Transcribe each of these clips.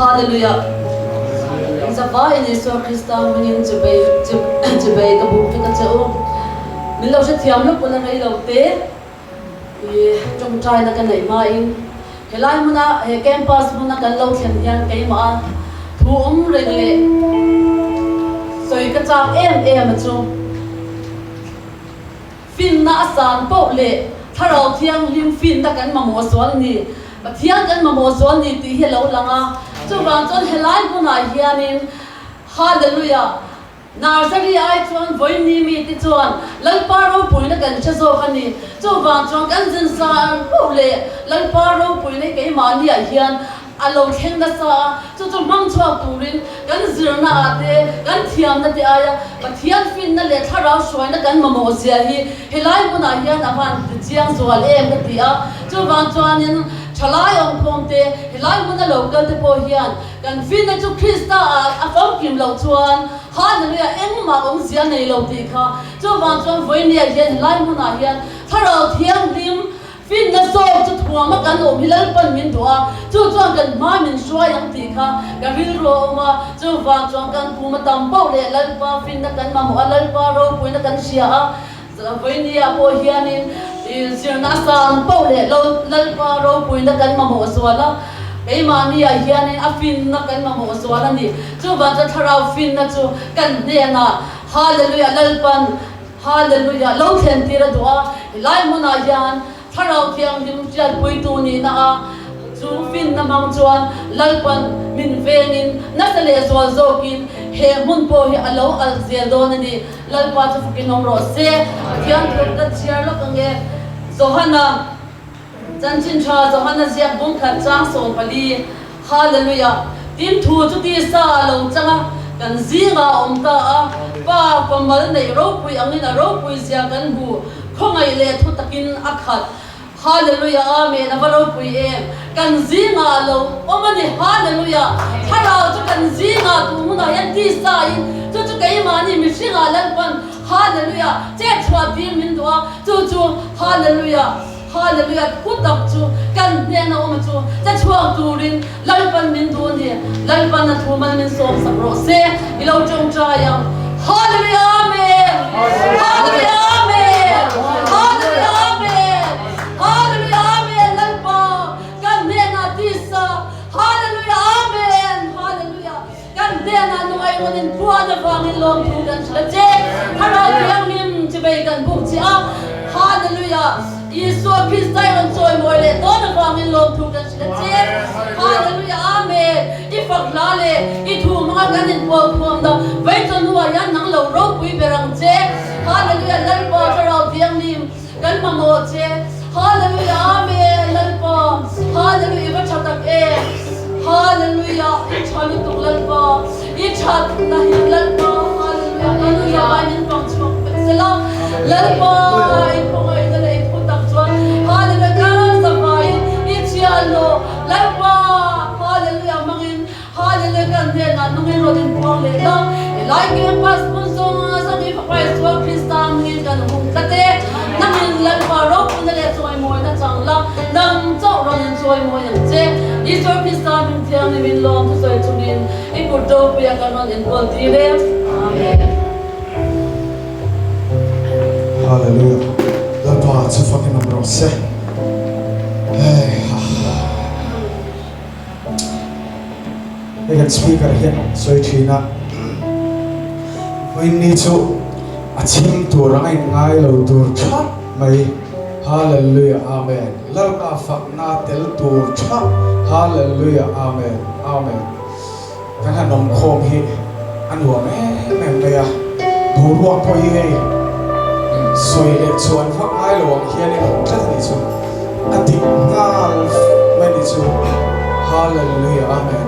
Hallelujah. Zavaiin Isua Krista hmingin chubei chubei ka buk vek a che u. Min lo hrethiam lawk ula rei lo te i tawngtaina ka neih hmain helai hmuna he campus hmuna kan lo thlen hian keimah a thu awm reng leh sawi ka chak em em a chu. Finna a san poh leh Thlarau Thianghlim finna kan mamawh zual ni, Pathian kan mamawh zual ni tih hi a lo lang a. Chuvang chuan helai hmunah hianin Hallelujah! Nursery ai chuan vawiini mite chuan Lalpa ropuina kan hre zawk a ni. Chuvang chuan kan zin san poh leh Lalpa ropuina hi keimahniah hian A lo thleng nasa a, chu chu hmang chhuak turin kan zirna ah te, kan thiamna te aia Pathian finna leh thlarau hruaina kan mamawh zia hi helai hmunah hian a van ti chiang zual em ka ti a. Chuvang chuanin thalai awmkhawm te, helai hmuna lo kal te pawh hian kan finna chu Krista ah a famkim loh chuan Hallelujah engmah awmzia nei lo tih kha. Chuvang chuan vawinia hian helai hmunah hian Thlarau Thianghlim Finna zawk chu thuama kan awm hi Lalpan min duh a, chu chuan kan hma min hruai ang tih kha ka rilru a awm a, chuvang chuan kan kum a tam poh leh Lalpa finna kan mamawh a, Lalpa ropuina kan hria a, vawinia pawh hianin zirna a sang poh leh Lalpa ropuina kan mamawh zual a, keimahniah hianin a finna kan mamawh zual a ni. Chuvang chuan thlarau finna chu kan hnenah Hallelujah Lalpan Hallelujah! Lo thlen tir a duh a, helai hmunah hian Thlarau Thianghlim hriatpuitu nihna a chu finna hmang chuan Lalpan min vengin nasa leh zual zawkin he hmun pawh hi a lo alh zel dawn a ni. Lalpa chu fukin awm rawh se. Pathian thu ka chhiar lawk ang e. Johana Chanchin tha Johana ziak bung khat chang 14, Hallelujah! Tin thu chu tisa a lo chang a, kan zingah a awm ta a, Pa fa mal neih ropui angin a ropui zia kan hmu, khawngaih leh thu takin a khat. Hallelujah! Amen! A va ropui em! Kan zingah a lo awm a ni. Hallelujah! Thlarau chu kan zingah tu hmunah hian tisa in, chu chu keimahni mihringah Lalpan Hallelujah! Chet chhuah tir min duh a, chu chu Hallelujah! Hallelujah! Thu tak chu kan hnena awm chu che chhuak turin Lalpan min duh a ni. Lalpan a thu mal min sawm sak rawh se. I lo tawngtai ang. Hallelujah! Amen! Hallelujah! Amen! Hallelujah! Amen! Hallelujah! Amen! Lalpa kan hnenah tisa. Hallelujah! Amen! Hallelujah! Kan hnenah nungai rawn in phuan avangin lawmthu kan hrilh a che. Thlarau Thianghlim chivei kan buk che a. Hallelujah! Isua Krista i rawn chawimawi leh dawn avangin lawmthu kan hrilh a che. Hallelujah! Amen! I fak hla leh i thu hmanga kan inpual thuam dah vei chawhnuah hian nang lo ropui ber ang che. Hallelujah! Lalpa Thlarau Thianghlim kan mamawh che. Hallelujah Amen Lalpa Hallelujah i va tha tak em Hallelujah i tha lutuk Lalpa i that na hi Lalpa Hallelujah kan zavai min pang chhuak vek sela Lalpa i khawngaihna leh i thu tak chuan Hallelujah kan zavaiin i chhiahhlawh Lalpa Hallelujah hmangin Hallelujah kan hnenah nungin rawn inpuang leh la, helai campus hmun zawng zawng i Fapa Isua Krista hmingin kan hung tlat e. Nangin Lalpa ropuina leh chawimawina chang la, nang chauh rawn inchawimawi ang che. Isua Krista hming thianghlim in lawm thusawi chungin i kut ropuia kan rawn inkawl tir e. Amen. Hallelujah Lalpa chu fakin awm rawh se. Heiha. Hei kan speaker hian sawi thin a, vawiin ni chu a chhim tur anga in ngai lo tur thap mai, Hallelujah Amen, Lalpa fakna tel tur thap, Hallelujah Amen, Amen. Kan han awm khawm hi a nuam em em mai a, boruak pawh hi hei sawi leh chuan vak ngai lo ang hian in awm tlat a nih chu, a dik nghal fuk mai a nih chu, Hallelujah Amen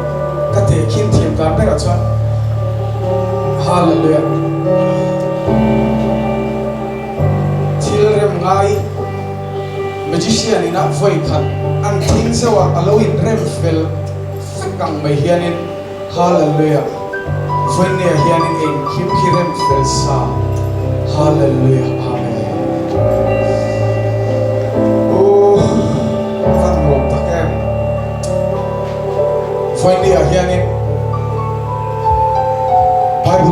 ka tehkhin thiam dan berah chuan Hallelujah thil rem ngai magician ina vawi khat an thing zeuh a, a lo inrem fel. Vek ang mai hianin Hallelujah Vawinia hianin engkim hi rem fel sa Hallelujah Amen Ooh a van nuam tak em Vawinia hianin.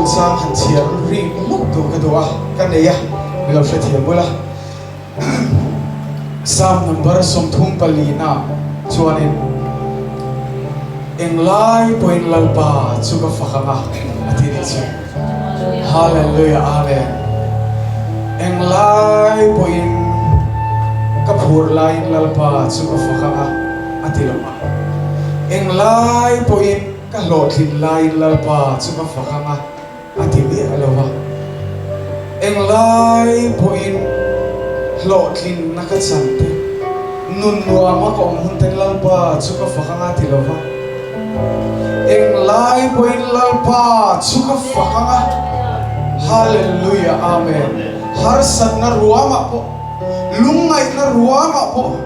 Bible chang han chhiar rik lawk tur ka duh a, ka nei a, mi lo hrethiam bul a. Psalm number 34 na chuanin, Englai pawhin Lalpa chu ka fak ang a, a ti nih chu. Hallelujah, Amen. Englai pawhin ka phur laiin Lalpa chu ka fak ang a, a ti lo a. Englai pawhin ka hlawhtlin laiin Lalpa chu ka fak ang a, a ti miah lo a. Englai pawhin hlawhtlinna ka chan te, nun nuama ka awm hun ten Lalpa chu ka fak ang a ti lo va. Englai pawhin Lalpa chu ka fak ang a. Hallelujah Amen. Harsatna ruamah pawh, lungngaihna ruamah pawh,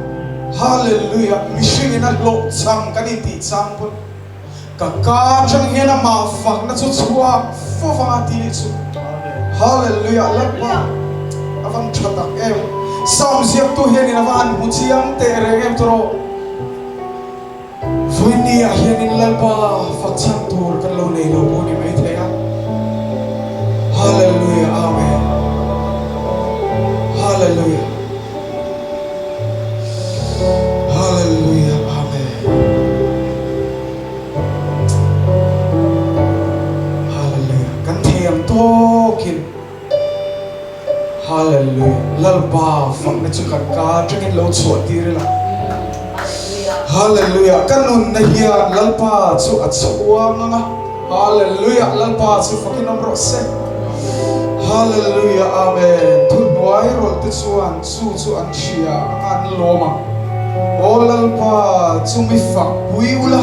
Hallelujah, mihringin a hlawhchham kan intih chang pawn, Ka ka atang hian amah fakna chu chhuak fo vang a ti chu. Hallelujah Lalpa a van tha tak em. Psalm ziaktu hianin a va han hmu chiang teh reng em tawh. Vawiini ah hianin Lalpa fak chhan tur kan lo nei lo pawh ni mai thei a. Hallelujah Amen. Hallelujah. Hallelujah Amen Hallelujah kan thei ang tawkin Hallelujah Lalpa fakna chu kan ka atangin lo chhuah tir ila Hallelujah ka nunna hian Lalpa chu a chhuang anga Hallelujah Lalpa chu fakin awm rawh se Hallelujah Amen Thuhnuai rawlh te chuan chu chu an hria anga an lawm ang Aw Lalpa chu mi fak pui ula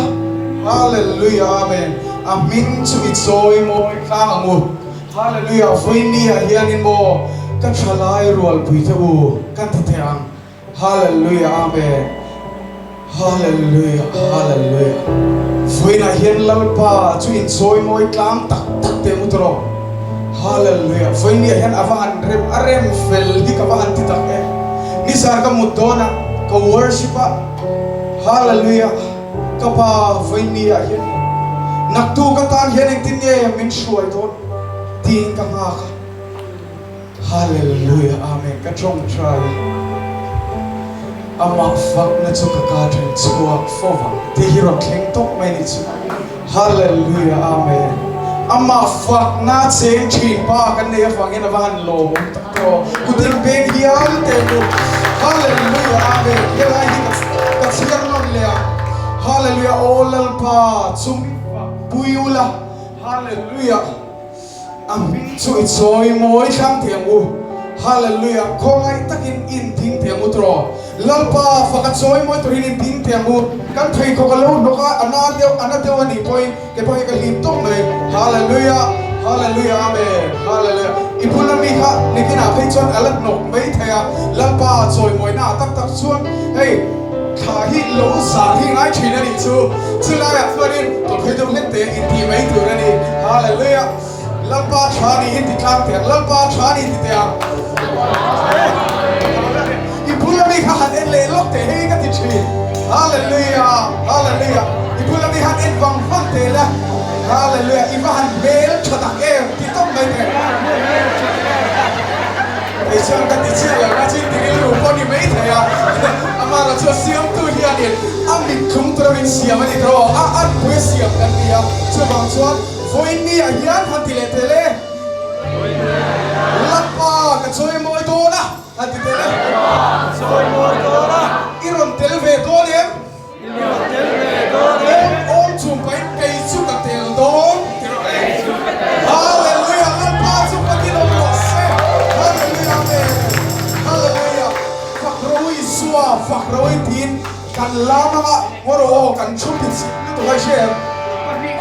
Hallelujah Amen A hming chu i chawi mawi tlang ang u Hallelujah Vawinia hianin maw ka thalai rualpui te u kan ti thei ang Hallelujah Amen Hallelujah Hallelujah Vawiinah hian Lalpa chu inchawi mawi tlang tak tak teh mu tawh Hallelujah Vawiinah hian a va han rem a rem fel hi ka va han ti tak em Nizan ka mut dawnah ka worship a Hallelujah Ka pa vawiinah hian naktuk atan hian engtin nge min hruai dawn tiin ka nghak a. Hallelujah Amen ka tawngtai a amah fakna chu ka ka then chhuak fo vang tih hi rawn thleng tawp mai nih chu Hallelujah Amen amah fakna cheng thin pa kan nei avangin a va han lawmawm tak tawh kut in peng hial teh u Hallelujah Amen helai hi ka chhiar nawn leh ang Hallelujah Aw Lalpa chu mi fak pui ula Hallelujah. A hming chu i chawi mawi thlang thei ang u. Hallelujah! Khawngaih takin in ding thei ang u tawh. Lalpa faka chawi mawi turin in ding thei ang u. Kan pheikhawk a lo hnawk a, a na deuh, a na deuh a nih pawhin kei pawh hi ka hlim tawp mai. Hallelujah! Hallelujah! Amen! Hallelujah! I bula mi kha nikinah phei chuan a la hnawk mai thei a. Lalpa chawimawina ah tak tak chuan hei thla hi lo zan hi ngai thin a nih chu. Chulaiah chuanin tawlhphei deuh hlek te intih mai tur a ni. Hallelujah! Lalpa tha ni in ti tlang teh ang, Lalpa tha ni ti teh ang. I bula mi kha han en leh lawk teh hei ka ti thin. Hallelujah! Hallelujah! I bula mi han en vang vang teh la. Hallelujah! I va han hmel tha tak em ti tawp mai teh. Kei chuan ka ti chiah lo na chu in ti rilru pawh ni mai thei a. Amah chu a siamtu hianin a mittlung tura min siam a ni tawh a, a anpui a siam kan ni a. Chuvang chuan vawiin ah hian han ti leh tel e. Lalpa ka chawi mawi dawn a, han ti tel e. I rawn tel ve dawn em? Awm chung pahin kei chu ka tel dawn ti rawh le. Hallelujah Lalpa chu fakin awm rawh se. Hallelujah Amen. Hallelujah Fak ro Isua fak ro i tiin kan lam anga ngaw rawh aw kan thu pit lutuk a i hre em?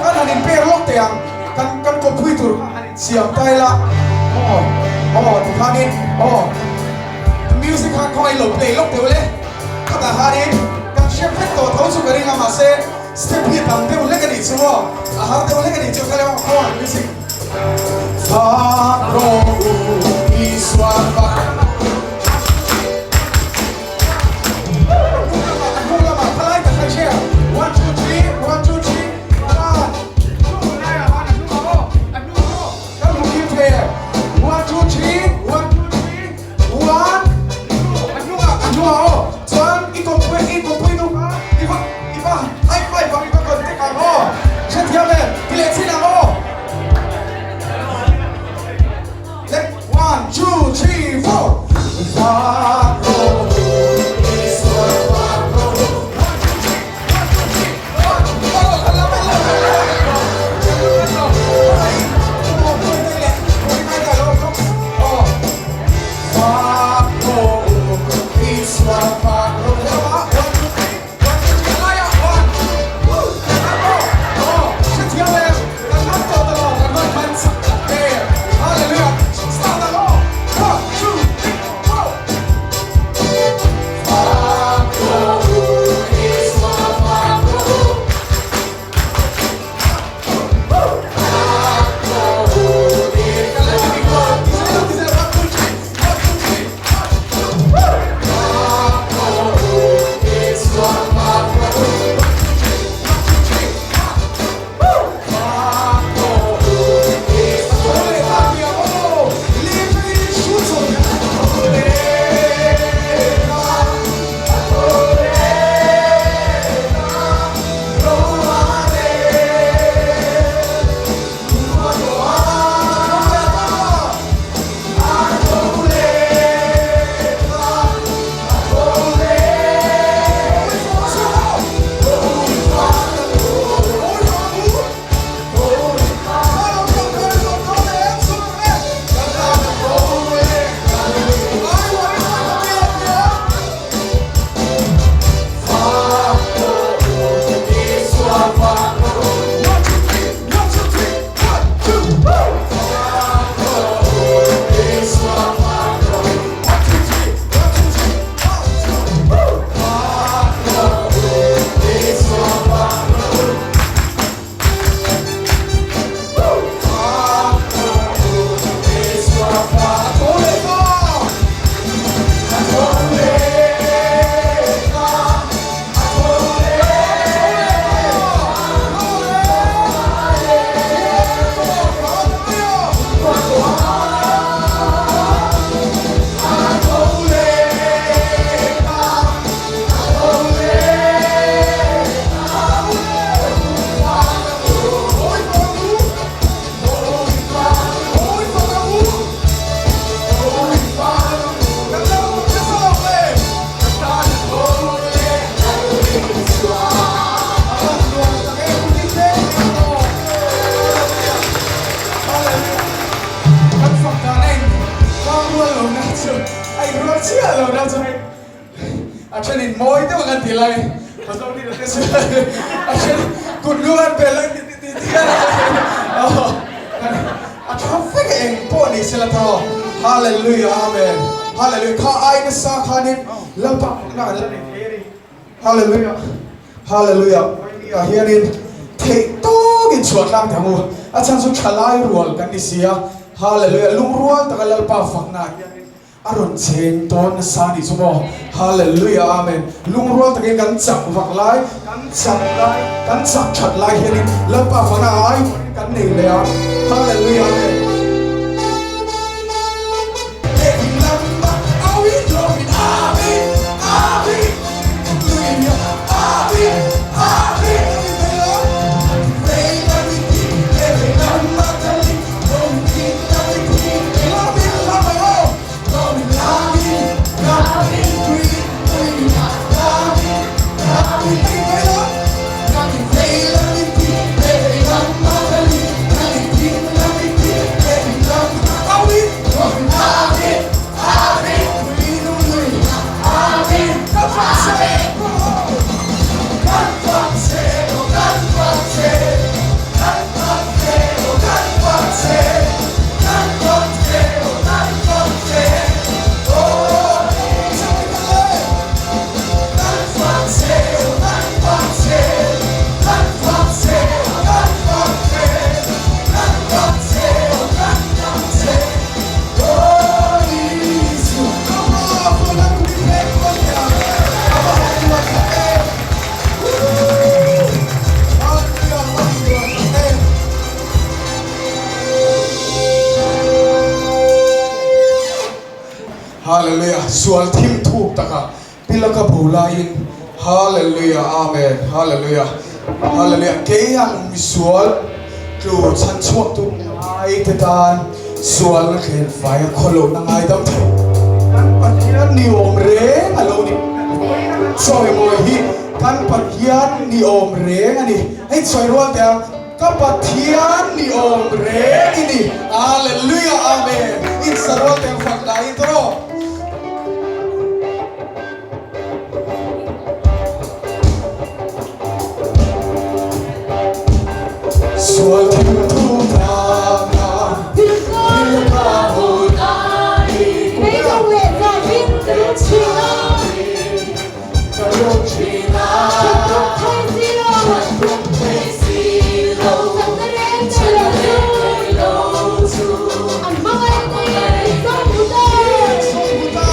Kan han inpek lawk teh ang kan kan kawppui tur kha han insiam ta ila aw aw tikhanin aw music kha khawngaih lo play lawk teh ule. Khatah khanin kan hriat vek tawh tho chu ka ring a, mahse step hi a tam deuh hlek a nih chu maw, a har deuh hlek a nih chu kha leh aw music. Fak rawh u Isua fak. A hnung lamah khalai tak kha i hria one two three one two three one two laiah khan a hnungah aw a hnung aw. chiah lo na chu hei a thenin mawi deuh ang an ti lai Pastor Peter te chu a then kut lu an bel ang ti ti ti a tha vek e eng pawh ni sela thaw Hallelujah Amen Hallelujah kha ai nasa khanin Lalpa fakna an la nei thei a ni. Hallelujah Hallelujah Vawinia ah hianin theih tawkin chhuah tlang teh ang u, a chhan chu thalai rual kan ni si a, Hallelujah lungrual taka Lalpa fakna ah hianin a rawn cheng tawn nasa a nih chu maw, Hallelujah Amen lungrual takin kan chak vak lai, kan chak lai, kan chak that lai hianin Lalpa fakna ah ai pawhin kan nei leh a, Hallelujah Amen. Hallelujah sual thim thuk taka Pilaka bo laiin Hallelujah Amen Hallelujah Hallelujah kei ang misual tlu chhan chhuak tu ngai te tan sualna thlen fai a khawlohna ngaidam thei kan Pathian ni awm reng a lo ni chawimawi hi kan Pathian ni awm reng a ni hei sawi rual teh ang ka Pathian ni awm reng i ni Hallelujah Amen insa rual teh ang fak laiin tawh. Sual thil thu tana thil ka hun Beidawng leh zahin ka rawt thin a Chhan tum thei si lo Chakna reng nei lo chu An hmangaih ni Sawmhuta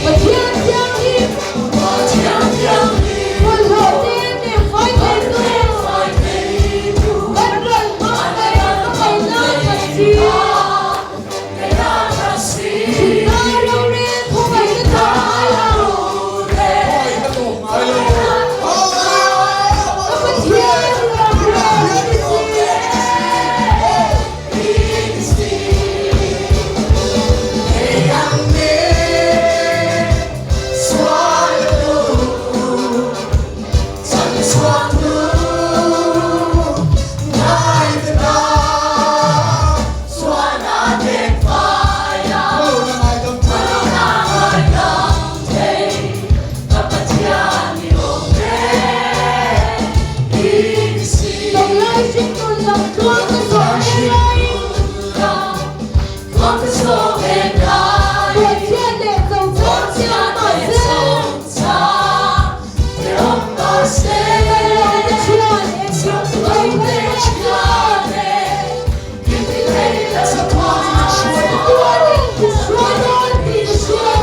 Pathian thianghlim Bawlhhlawh te nen fai theitu Kan ral hma mai ka ngaihna ka si Thutna rorel khawngaihna tawp ngai lo Ka Pathian ruam ruam si. Tunlai hringnun lam tluang ka zawh em lai. Ruahchhiat leh chauchang siam mahse. Kan lo Pathian engkim thei ka hria. Chatuanin min hruai dawn tih ka hria.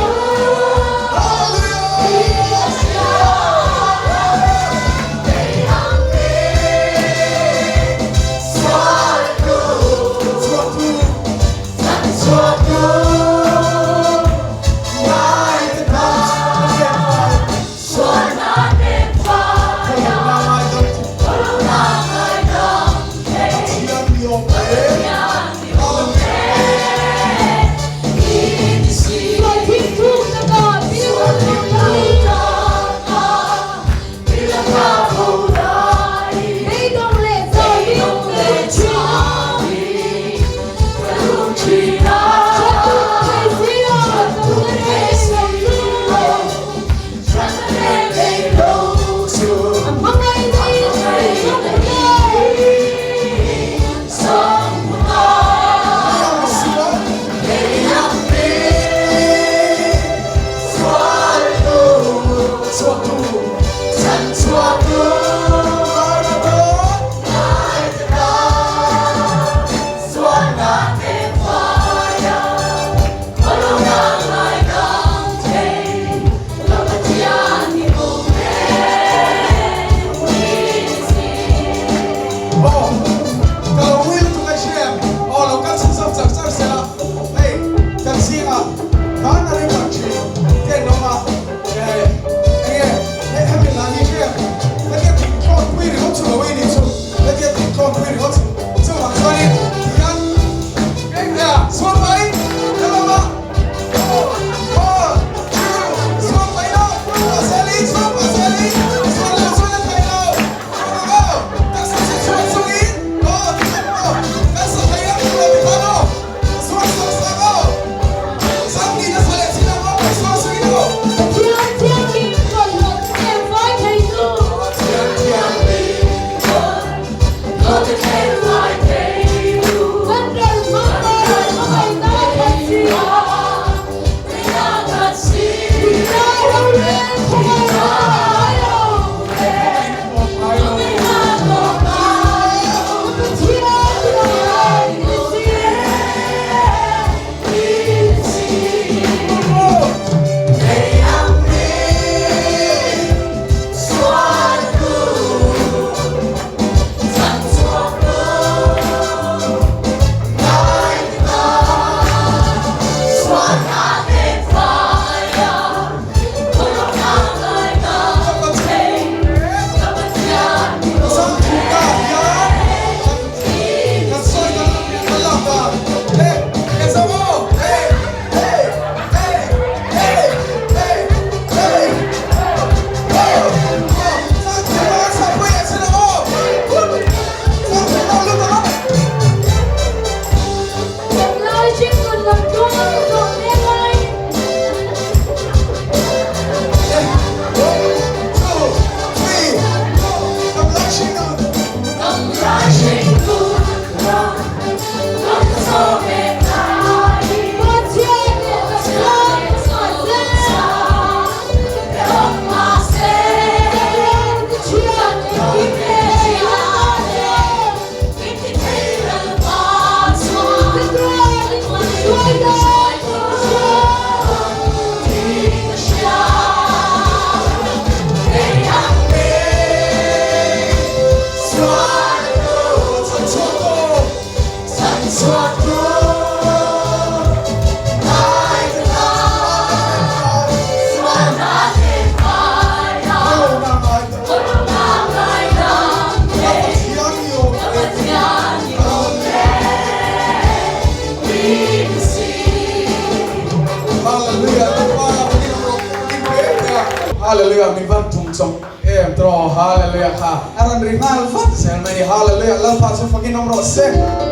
Hallelujah min van tum chawp em tawh Hallelujah kha a rawn ri nghal vat zel mai ni Hallelujah Lalpa chu fakin awm rawh se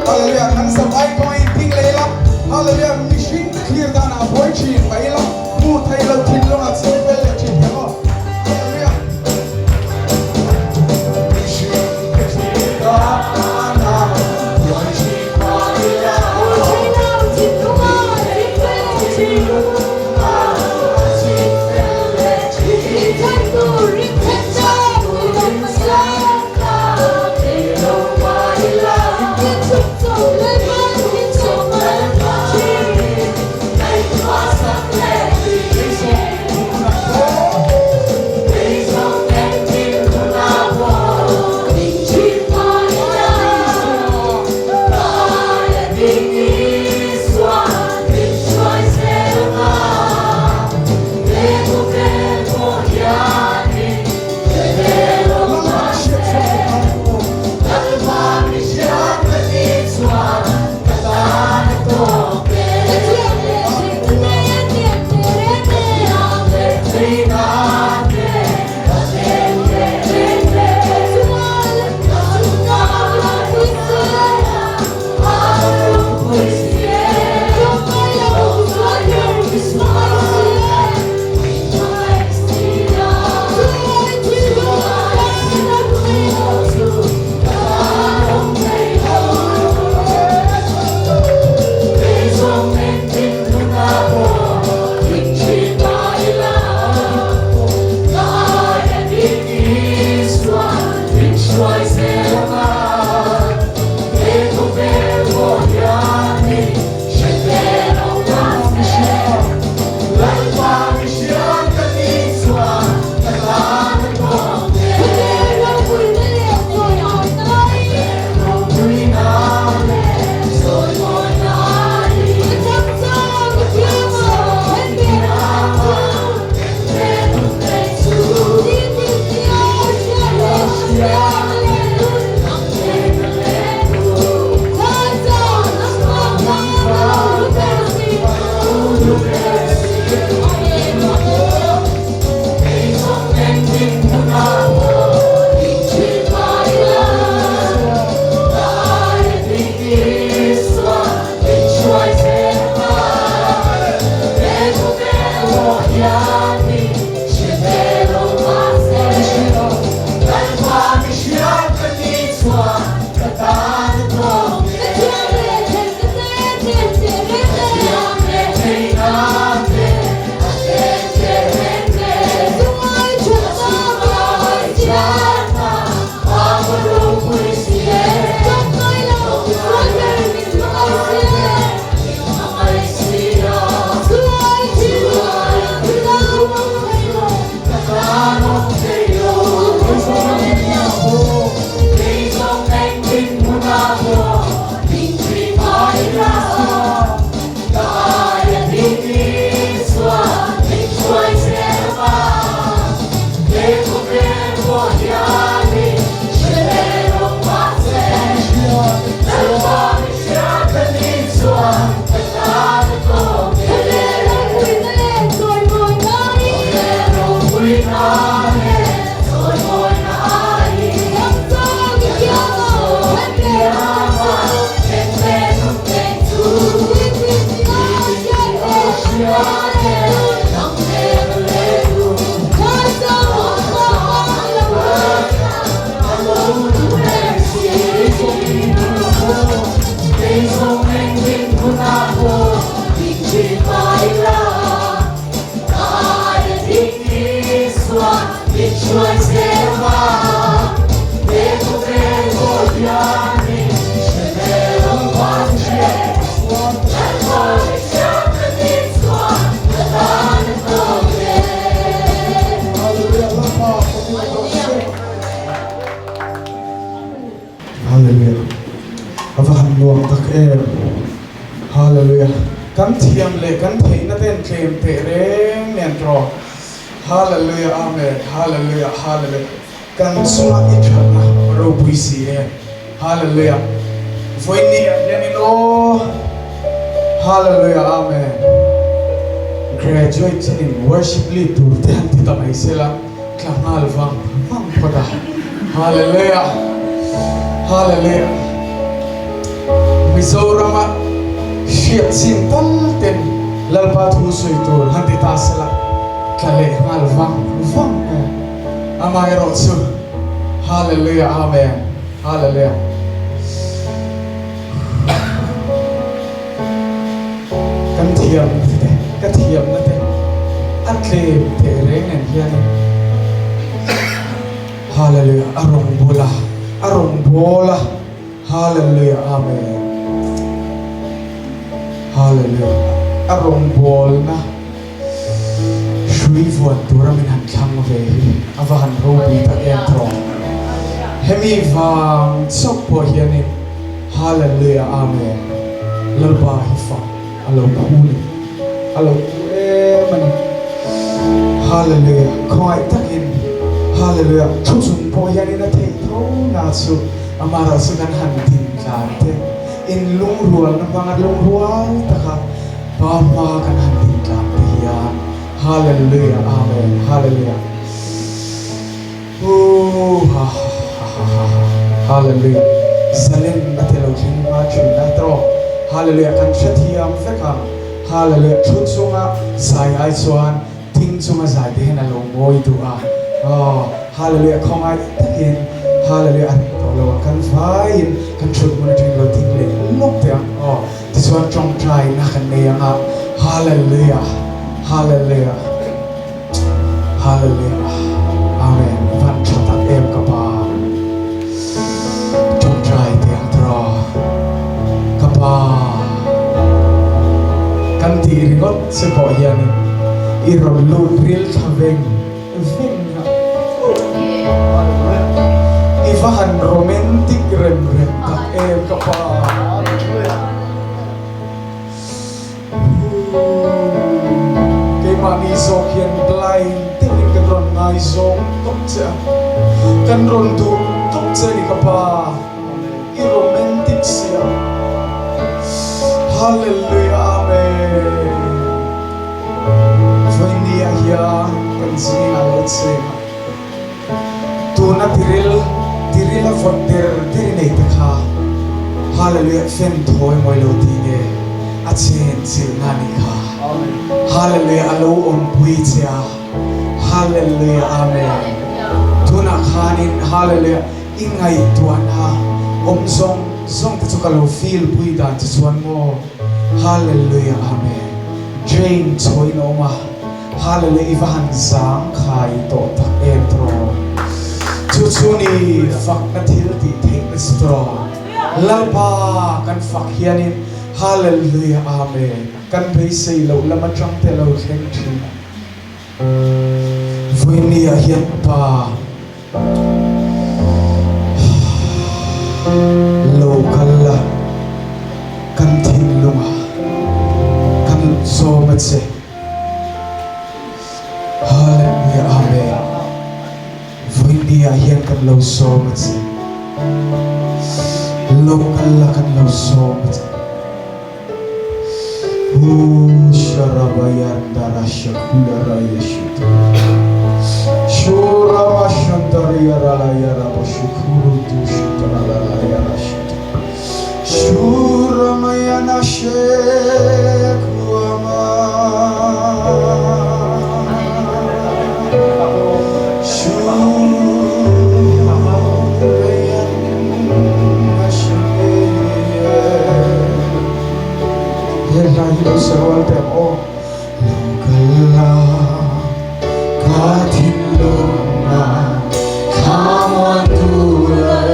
Hallelujah kan zavai kawng in ding leh ila Hallelujah mihring te thlir danah a buai thin mai ila hmuh theih loh thinlungah ching fel leh thin hian aw Hallelujah mihring te thlir danah buai thin mai ila Hmuh theih loh thinlungah ching fel leh thin. Hallelujah. A va han nuam tak em. Hallelujah. Kan thiam leh kan theihna ten tlem teh reng nen tawh. Hallelujah Amen Hallelujah Hallelujah Kan chunga i thatna ropui si e Hallelujah Vawiin ah hianin aw Hallelujah Amen Graduate chuanin worship lead tur te han ti ta mai sela. Tla nghal vang vang phawt a. Hallelujah! Hallelujah! Mizorama hriat chin tal ten Lalpa thu sawi tur han ti ta sela, tla leh nghal vang vang e. Amaherawhchu, Hallelujah! Amen! Hallelujah! Kan thiamna te, ka thiamna te a tlem teh reng nen hianin Hallelujah a rawn bul a, a rawn bawl a, Hallelujah Amen Hallelujah a rawn bawlna hrui vuan tura min han thlang ve hi a va han ropui tak em tawh. Hemi vang chauh pawh hianin Hallelujah Amen Lalpa hi fak a lo phu ni a lo phu em a ni Hallelujah khawngaih takin Hallelujah thu chung pawh hianin a theih tho na chu amaherawh chu kan han din tlan te in lungrualna hmanga lungrual taka Pa hma kan han din tlang te hian Hallelujah Amen Hallelujah Ooh ha ha ha ha ha Hallelujah Zalen a ti lo thleng hma thin a tawk Hallelujah kan hrethiam vek ang Hallelujah thu chunga zai ai chuan Ding chunga zai te hian a lo ngawi duh a, aw Hallelujah khawngaih takin Hallelujah a reng tawh lo ang kan vaiin kan thut hmun atangin lo ding leh lawk teh ang aw tichuan tawngtaina kan nei ang a Hallelujah Hallelujah Hallelujah Amen van tha tak em ka pa tawngtai teh ang tawh ka pa kan tih ringawt Che pawh hianin i rawn lut ril thla veng veng a. I va han romantic rem rem tak em ka pa. Keimahni zawk hian blind deuhin kan rawn ngaizawng tawp che a, kan rawn duh tawp che a ni ka pa. I romantic sia. Hallelujah Amen. Vawinia hian kan zingah lo cheng a. Tuna tiril tiril a vawt der der i nei te kha Hallelujah fan thawi mawi lo ti nge a chen chilhna a nih kha. Hallelujah a lo awmpui che a. Hallelujah Amen. Tunah khanin Hallelujah I ngaihtuahna awm zawng zawng te chu ka lo feel pui dan che chuan maw Hallelujah Amen Jane chhawiin a awm a Hallelujah i va han zang khai tawh tak em tawh Chu chu ni fakna thil tih theih na chu tawh Lalpa kan fak hianin Hallelujah Amen kan beisei loh lam atang te lo thleng thin a. Vawinia hian pa lo kal la, kan thinlungah kan zawm a che. Hallelujah Amen. Vawinia hian kan lo sawm a che. Lo kal la kan lo sawm a che. He hla hi lo sarual teh ang aw. Lo kal la ka thinlung ah thla muan tu lal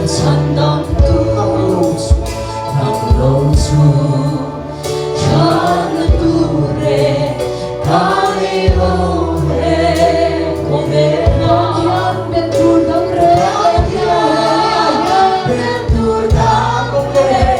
chhan dam tu nang lo chu thatna tu re ka nei lo he khawvel ah Hian bet tur dang reng hian bet tur dang reng.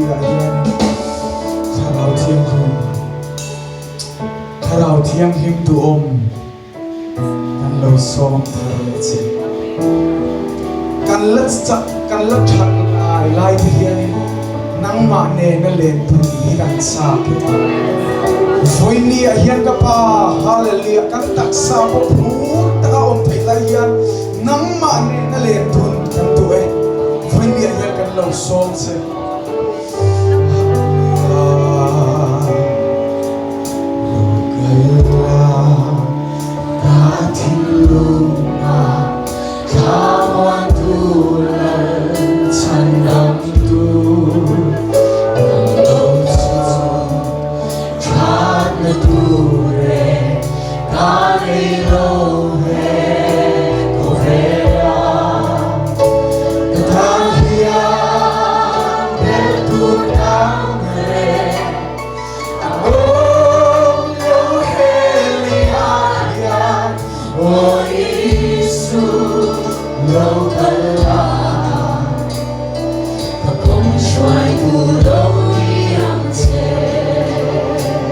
ah hian Thlarau Thianghlim, Thlarau Thianghlim duhawm kan lo sawm thar leh che. Kan la chak, kan la that ngai lai te hianin nangmah nena len dun hi kan chak e. Vawiini ah hian ka Pa, Hallelujah, kan taksa pawh phur taka awm theih lai hian nangmah nena len dun kan duh e. Vawiini ah hian kan lo sawm che.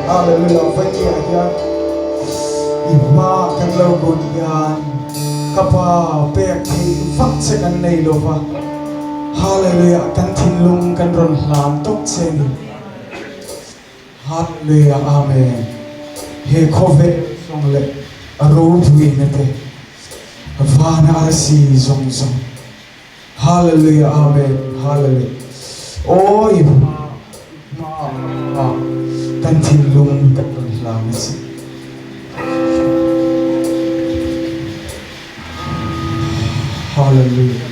Hallelujah Vainia hian i hma kan lo kun hian ka pa pek theih vak che kan nei lo va Hallelujah kan thinlung kan rawn hlan tawp che ni. Hallelujah Amen He khawvel zawng leh a ropuina te vana arsi zawng zawng Hallelujah Amen Hallelujah Aw i hma hma ah kan thinlung kan rawn hlang a si. Hallelujah.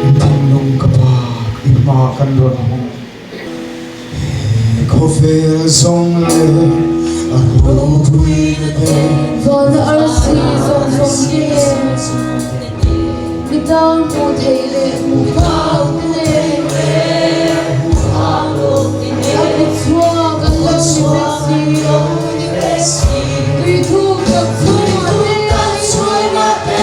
I thinlung ka pa i hma kan rawn hawng. He khawvel zawng leh a ropuina te. Vana arsi zawng zawng te mi tan hmuh theih leh hmuh phak te nen a kut chhuak an lo ni vek si tui thuk tak chungah te.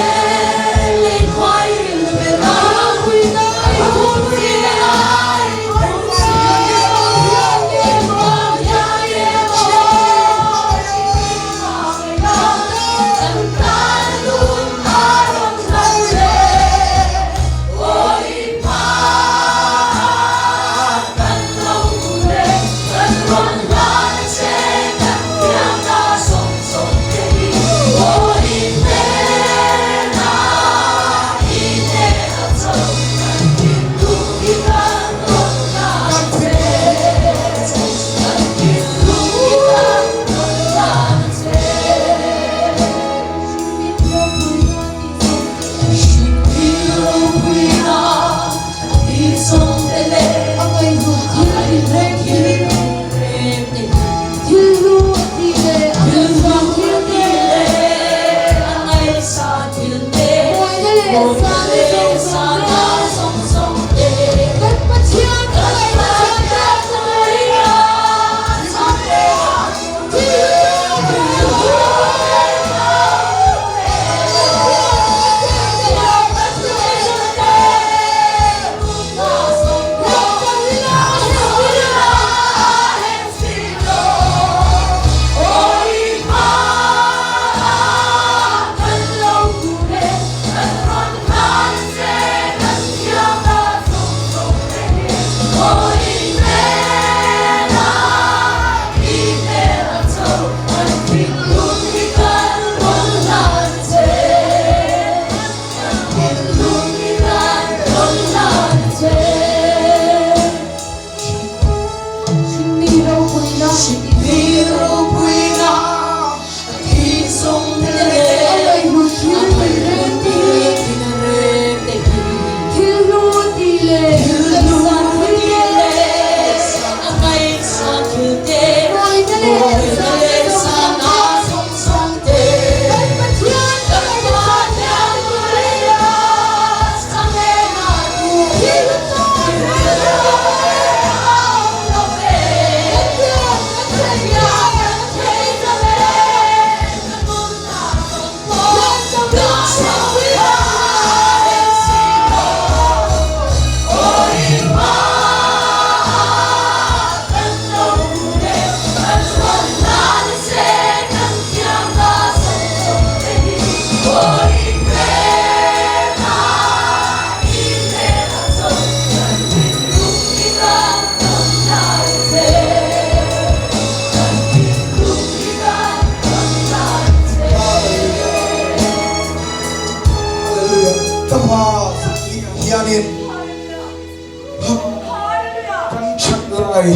lai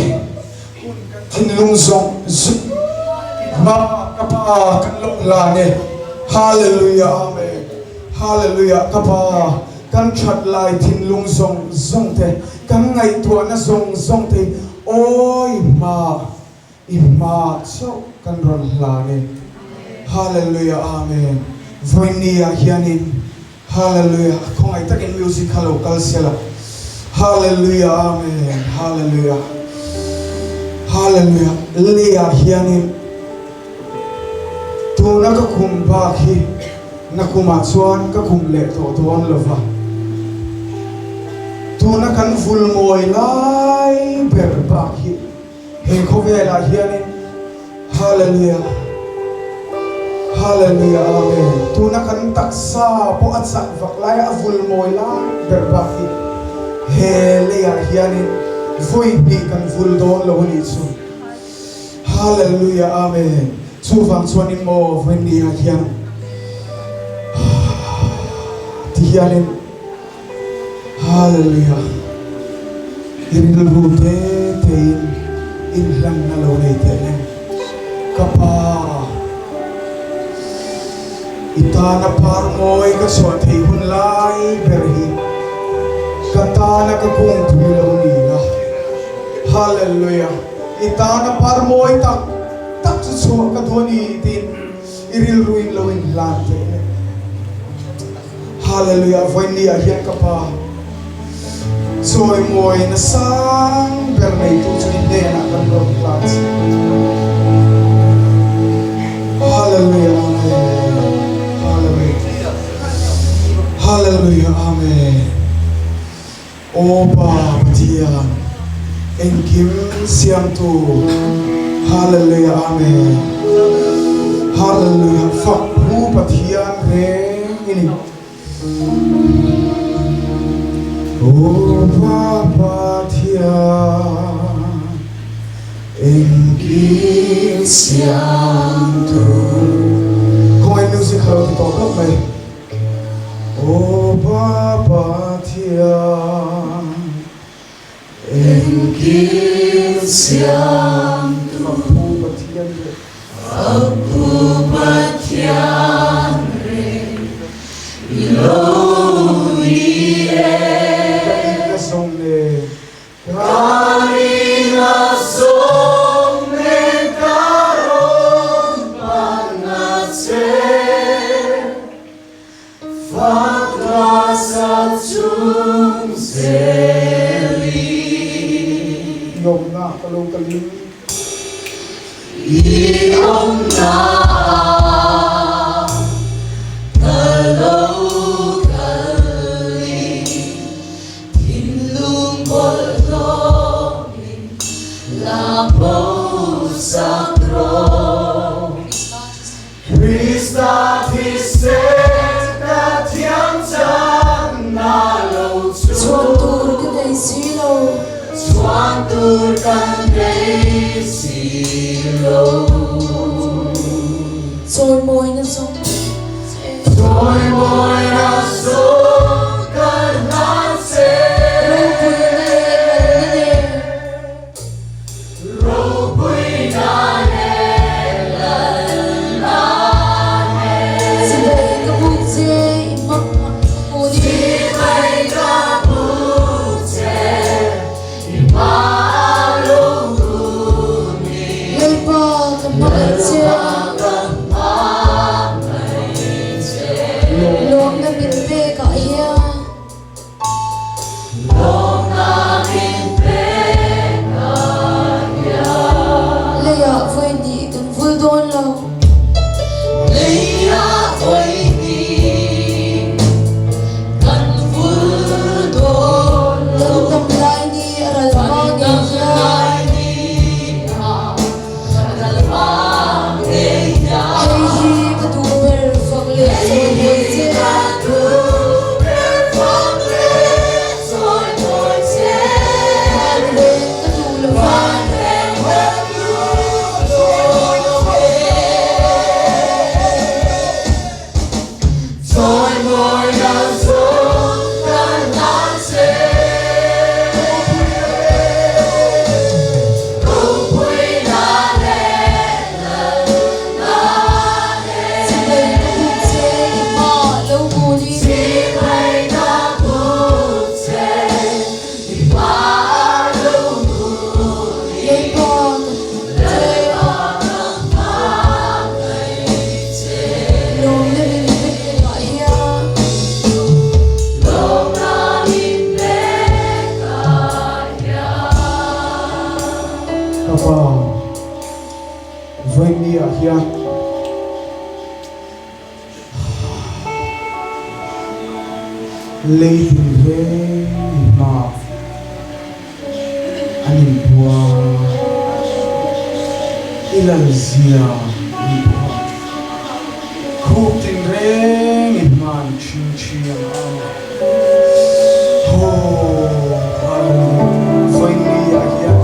hun kan thinlung zawng zawng hma ka Pa kan lo hlan e. Hallelujah Amen Hallelujah ka Pa kan that lai thinlung zawng zawng te kan ngaihtuahna zawng zawng te hi awi hma I hma chauh kan rawn hlan e. Hallelujah Amen Vawiinni ah hianin Hallelujah khawngaih takin music kha lo kal sela Hallelujah Amen Hallelujah Hallelujah Lei ah hianin tuna ka khum bak hi na khumah chuan ka khum leh tawh dawn lova tuna kan vulmawi lai ber bak hi He khawvelah hianin Hallelujah Hallelujah Amen tuna kan taksa pawh a chak vak lai a vul mawi lai ber bak hi he leiah hianin vawi hnih kan vul dawn lo a nih chu Hallelujah Amen chuvang chuanin maw vawi hnih ah hian ti hianin Hallelujah! I rilru te tein inhlanna lo nei teh le. Ka Pa, i tana par mawi ka chhuah theih hun lai ber hi ka tana ka kungpui lo ni la. Hallelujah! I tana par mawi tak tak chu chhuah ka duh a ni tiin i rilruin lo inhlan teh le. Hallelujah Vawiinni ah hian ka Pa chawimawina sang ber neitu chu i hnenah kan rawn hlan che. Hallelujah Amen Hallelujah Hallelujah Amen Aw Pa Pathian engkim siamtu Hallelujah Amen Hallelujah fak phu Pathian reng i ni Aw Pa Pathian engkim siamtu Khawngaih music kha lo ti tawh khawp mai. Aw Pa Pathian, engkim siamtu. Fakpu Pathian reng. Fakpu Pathian reng i lo ni e. Ka rinna zawng nen. Ka rinna zawng nen ka rawn panna che. Fakla sa chung zelin. I awmna ka lo kalin. I awmna ka lo kalin. Thinlung bawlhhlawhin la bo sak rawh. Krista thisen ka thiam channa lo chu. Chhuan tur ka nei si lo. Chhuan tur ka nei si lo. Chawimawina zawng che. Chawimawina zawng ka hlan che. Ropuina leh lalna nen. Ropuina leh lalna nen. Chibai ka buk che i hmang ang hmu ni. Chibai ka buk che i hmang lung ni. Lalpa ka hmangaih che. Lalpa ka hmangaih che. Lawmna. Ka pa, vawiin ah hian lei tinreng in hma an inpuang a, i lalzia in phuah khup tinreng in hma an ṭhingṭhi ang a. Haw, hallelujah, vawiin ni ah hian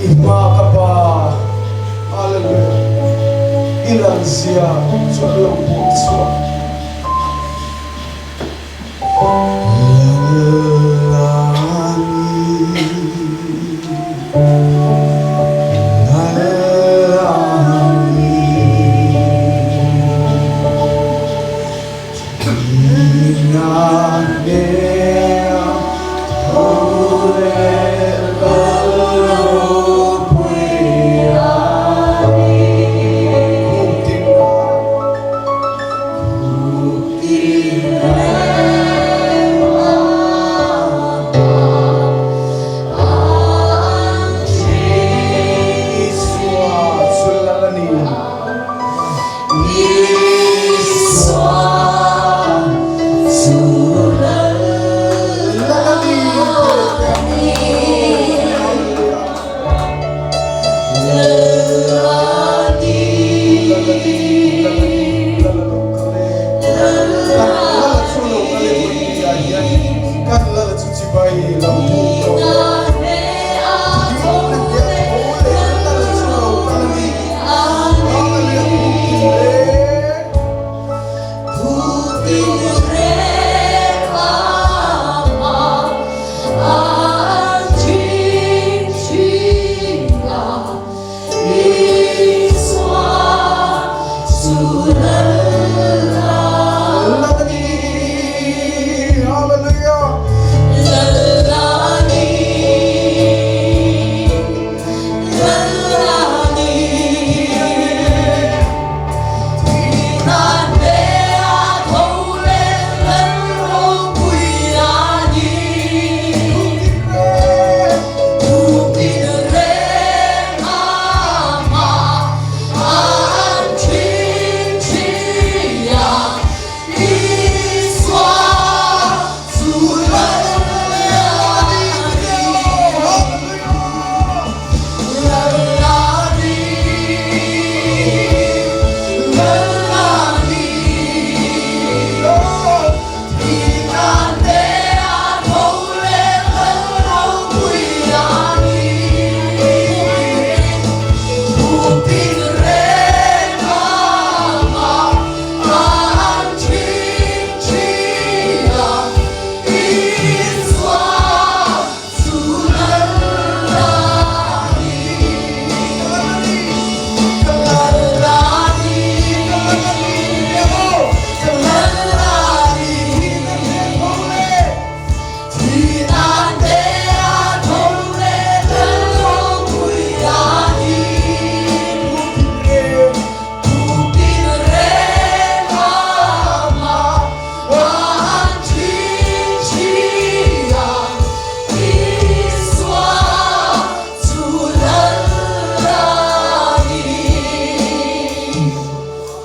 i hma ka pa, hallelujah, i lalzia chu an lo puang chhuak.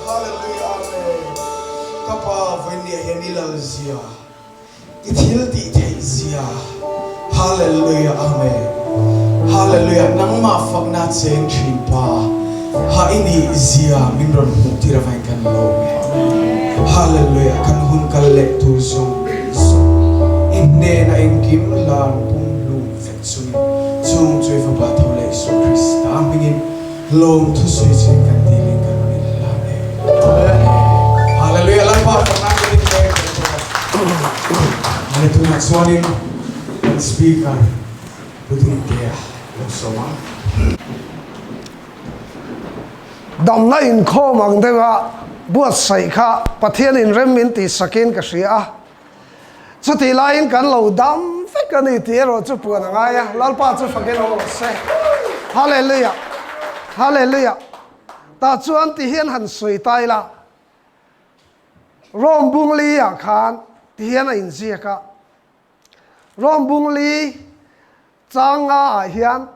Hallelujah Amen Ka pa vawinia hian i lal zia i thil tih theih zia Hallelujah Amen Hallelujah nangmah fakna cheng thin pa ha i nih zia min rawn hmuh tir avangin kan lawm e Hallelujah kan hun kal leh tur zawng zawng i hnena engkim hlan pumhlum vek chungin chung chu i fapa tho leh Isua Krista hmingin Lawm thusawi chu kan ti leh kan rawn inhlan e. Hallelujah Lalpa fakna kan in pek kan bawk a. Hale tunah chuanin kan speaker Pu Dintea lo sawm ang. Damna inkhawm ang deuha buatsaih kha Pathian inrem min tihsakin ka hria a. Chutih laiin kan lo dam vek a ni tih erawh chu puan a ngai a, Lalpa chu fakin awm rawh se. Hallelujah! Hallelujah! Tah chuan ti hian han sawi ta ila, Rome bungli ah khan ti hian a inziak a, Rome bungli chang nga ah hian.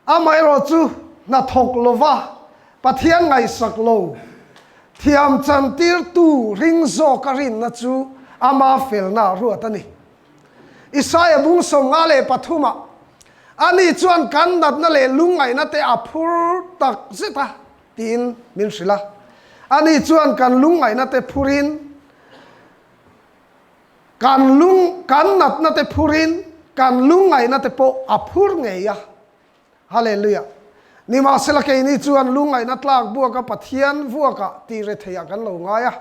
Amaherawhchu, hnathawk lova Pathian ngaihsak lo thiam chantirtu ring zawka rinna chu ama felna ruat a ni. Isaia bung 53 ah, Ani chuan kan natna leh lungngaihna te a phur tak zet a, tiin min hrilh a. Ani chuan kan lungngaihna te phurin, Kan lung, kan natna te phurin kan lungngaihna te pawh a phur ngei a. Hallelujah. Nimahsela keini chuan lungngaihna tlak buaka Pathian vuakah tih retheiah kan lo ngai a.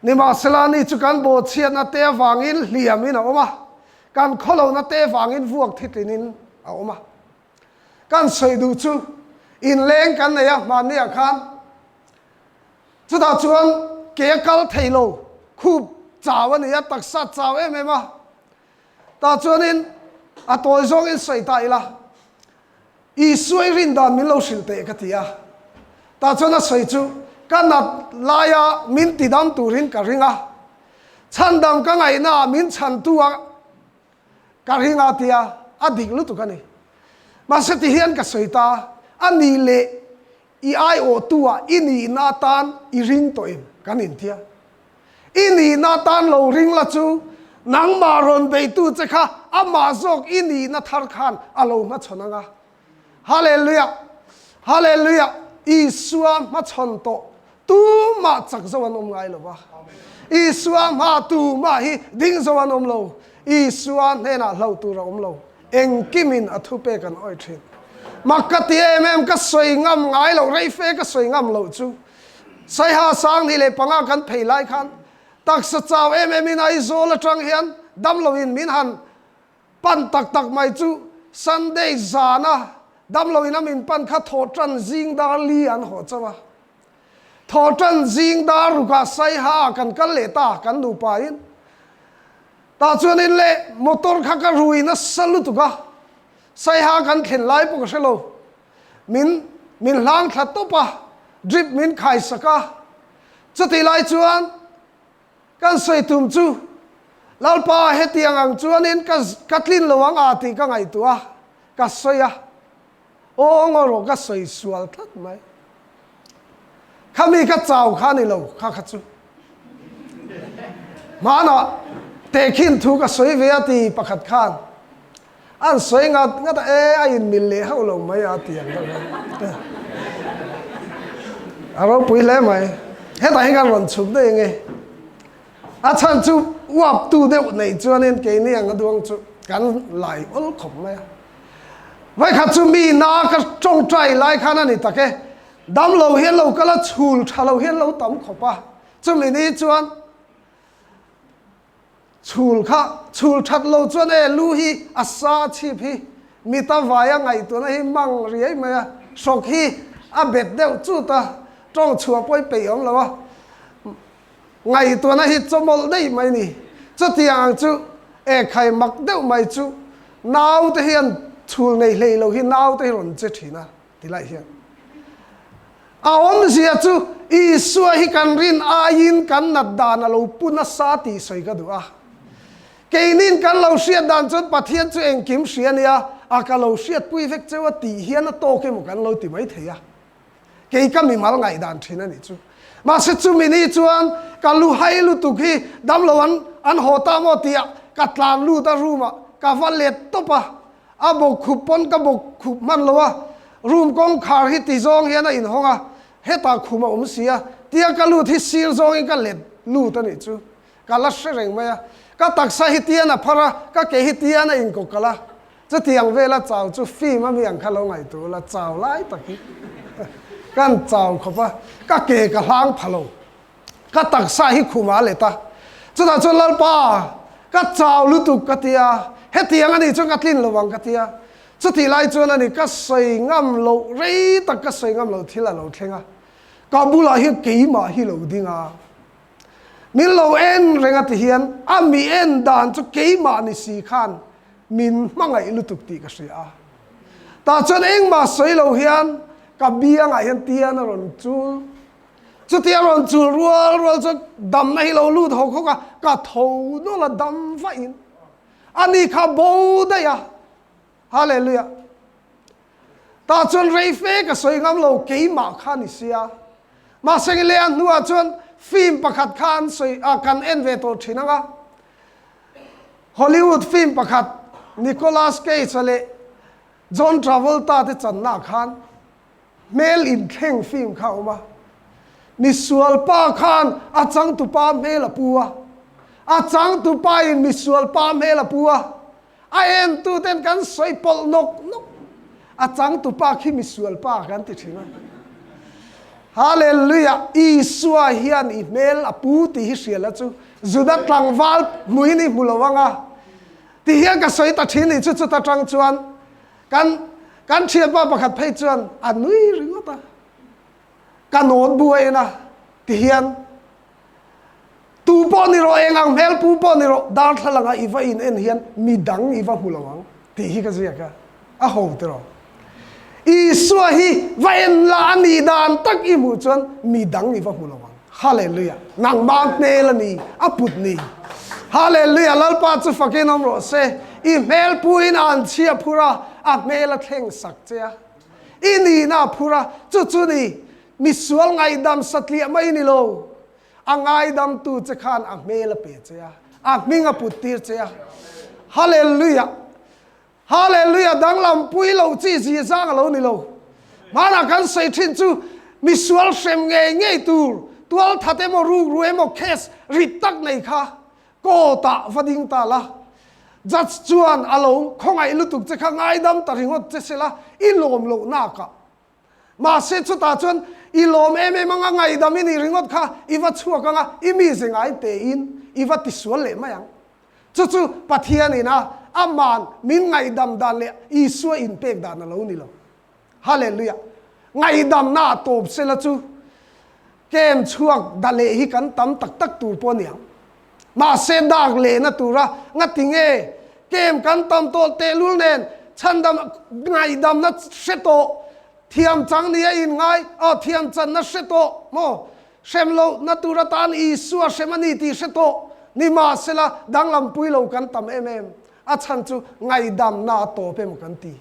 Nimahsela ni chu kan bawhchhiatna te avangin hliamin a awm a, kan khawlohna te vangin vuak thitlinin a awm a. Kan sawi duh chu inleng kan nei a hmanniah khan Chutah chuan ke a kal thei lo, khup chau a ni a, taksa chau em em a. Tah chuanin a tawi zawngin sawi ta ila, Isua i rin dan min lo hrilh teh ka ti a. Tah chuan a sawi chu, Ka nat laia min tidam turin ka ring a, chhandam ka ngaihnaah min chhantu a ka ring a tia, a dik lutuk a ni. Mahse tihian ka sawi ta, a nih leh I aiawhtu-ah i nihna atan i ring tawh em? Kan intia. I nihna atan lo ring la chu nangmah rawn beitu che kha amah zawk i nihna thar khan a lo hmachhawn ang a. Hallelujah! Hallelujah! Isua hmachhawn tawh tumah chak zo an awm ngai lo va. Isua hma tumah hi ding zo an awm lo. Isua hnenah hlauh tur a awm lo. Engkimin a thupek an awih thin. Mak ka ti em em, ka sawi ngam ngai loh, rei fe ka sawi ngam loh chu. Saiha 2005 kan phei lai khan taksa chau em em in Aizawl atang hian damloin min han pan tak tak mai chu Sunday zana damloin a min pan kha thawhtan zing dar li an haw chauh a. Thawhtan zing dar rukah Saiha kan kal leh ta kan nupa in. Tah chuanin le motor kha ka rui nasa lutuk a, Saiha kan thlen lai pawh ka hre lo. Min min hlang thla tawp a, drip min khai sak a. Chutih lai chuan kan sawi tum chu Lalpa hetiang ang chuanin ka ka tlin lo ang a tih ka ngaihtuah a, ka sawi a. Aw ngaw rawh ka sawi sual tlat mai. Khami ka chau kha ni lo kha kha chu. Hmanah tehkhin thu ka sawi ve a ti pakhat khan an sawi ngat ngat a e a in mil leh hauh lo mai a ti ang deuh khan. A ropui hle mai. Hetah hi kan rawn chhuk daih ange. A chhan chu uaptu deuh nei chuanin keini ang a duang chu kan lai awl khawp mai a. Vaikhat chu mi na ka tawngtai lai khan a ni tak e, damlo hian lo kal a, chhul tha lo hian lo tam khawp a. Chumi ni chuan chhul kha chhul that lo chuan e lu hi a sa chhip hi mita vaia ngaihtuahna hi mang riai mai a, hrawk hi a bet deuh chut a, tawng chhuah pawh i peih awm lo a. Ngaihtuahna hi chawmawlh daih mai ni. Chutiang ang chu ekhai mak deuh mai chu naute hian chhul nei hlei lo hi naute hi rawn che thin a ti lai hian. A awmzia chu Isua hi kan rin aiin kan nat dan a lo pu nasa tih sawi ka duh a. Keinin kan lo hriat dan chuan Pathian chu engkim hria a nia, a ka lo hriatpui vek cheu a tih hian a tawk emaw kan lo ti mai thei a. Kei ka mimal ngaihdan thin a nih chu. Mahse chumi ni chuan ka lu hai lutuk hi damlo an an haw ta maw tih ah ka tlan lut a room ah ka va let tawp a, a bawk khup pawn ka bawk khup hman lo a, room kawngkhar hi ti zawng hian a inhawng a, hetah khum a awm si a, tia ka lut hi sir zawngin ka let lut a nih chu. Ka la hre reng mai a, ka taksa hi tian a phar a, ka ke hi tian a inkawkalh a, Chutiang vela chau chu film a mi ang kha lo ngaihtuah ula, chau lai tak hi kan chau khawp a, ka ke ka hlang pha lo, ka taksa hi khum a let a, chutah chuan Lalpa ka chau lutuk ka ti a, hetiang a nih chuan ka tlin lo ang ka ti a, chutih lai chuan a ni ka sawi ngam loh rei tak ka sawi ngam loh thil a lo thleng a, ka bulah hian keimah hi lo ding a. Min lo en reng a ti hian a mi en dan chu keimah ni si khan min hmangaih lutuk tih ka hria a. Tah chuan engmah sawi lo hian ka biangah hian tian a rawn chul. Chutia rawn chul rual rual chuan damna hi lo lut hawk hawk a, ka tho nawlh a dam vahin. Ani kha bo daih a. Hallelujah. Tah chuan rei fe ka sawi ngam lo, keimah kha ni sia. Mahse nge a hnuah chuan film pakhat kha an sawi a, kan en ve tawh thin ang a. Hollywood film pakhat Nicolas Cage-a leh John Travolta te channa khan hmel inthleng film kha a awm a. Misualpa khan a changtupa hmel a pu a, a changtupa in misualpa hmel a pu a. A entu ten kan sawi pawlh nawk nawk. A changtupa khi misualpa kan ti thin a. Hallelujah! Isua hian i hmel a pu tih hi hria la chu Juda tlangval hmuhin i hmu lo ang a. Ti hian ka sawi ta thin nih chu chuta tang chuan kan kan thianpa pakhat phei chuan a nui ringawt a. Ka nawt buai en a ti hian Tu pawh ni rawh, eng ang hmel pu pawh ni rawh, darthlalanga i va in en hian mi dang i va hmu lo ang tih hi ka ziak a, a ho tiraw. Isua hi va en la a nih dan tak i hmuh chuan mi dang i va hmu lo ang. Hallelujah! Nangmah hmel a ni, a put ni. Hallelujah! Lalpa chu fakin awm rawh se. I hmel puin a an chhia phur a, a hmel a thleng sak che a. I nihna a phur a, chu chu ni, misual ngaihdam satliah mai ni lo. A ngaidamtu che khan a hmel a pe che a, a hming a put tir che a. Hallelujah! Hallelujah! Danglam pui lo chi zi zang a lo ni lo. Hmanah kan sawi thin chu misual hrem ngei ngei tur, tual that emaw rukru emaw case rit tak nei kha court ah va ding ta la. Judge chuan a lo khawngaih lutuk che kha ngaidam ta ringawt che sela i lawm loh nakah Mahse chutah chuan i lawm em em anga ngaihdam i nih ringawt kha i va chhuak anga i mize ngai tein i va tisual leh mai ang. Chu chu Pathianin a Aman min ngaihdam dan leh Isua inpek dan a lo ni lo. Hallelujah! Ngaihdamna a tawp sela chu kem chhuak da leh hi kan tam tak tak tur pawh a ni ang. Mahse dak lehna tura ngati nge kem kan tam tawh tehlul nen chhandam ngaihdamna hre tawh thiam chang nia inngai aw thiam channa hre tawh maw hrem lohna tur atan Isua hrem a ni tih hre tawh nimahsela danglampui lo kan tam em em a chhan chu ngaihdamna a tawp emaw kan ti.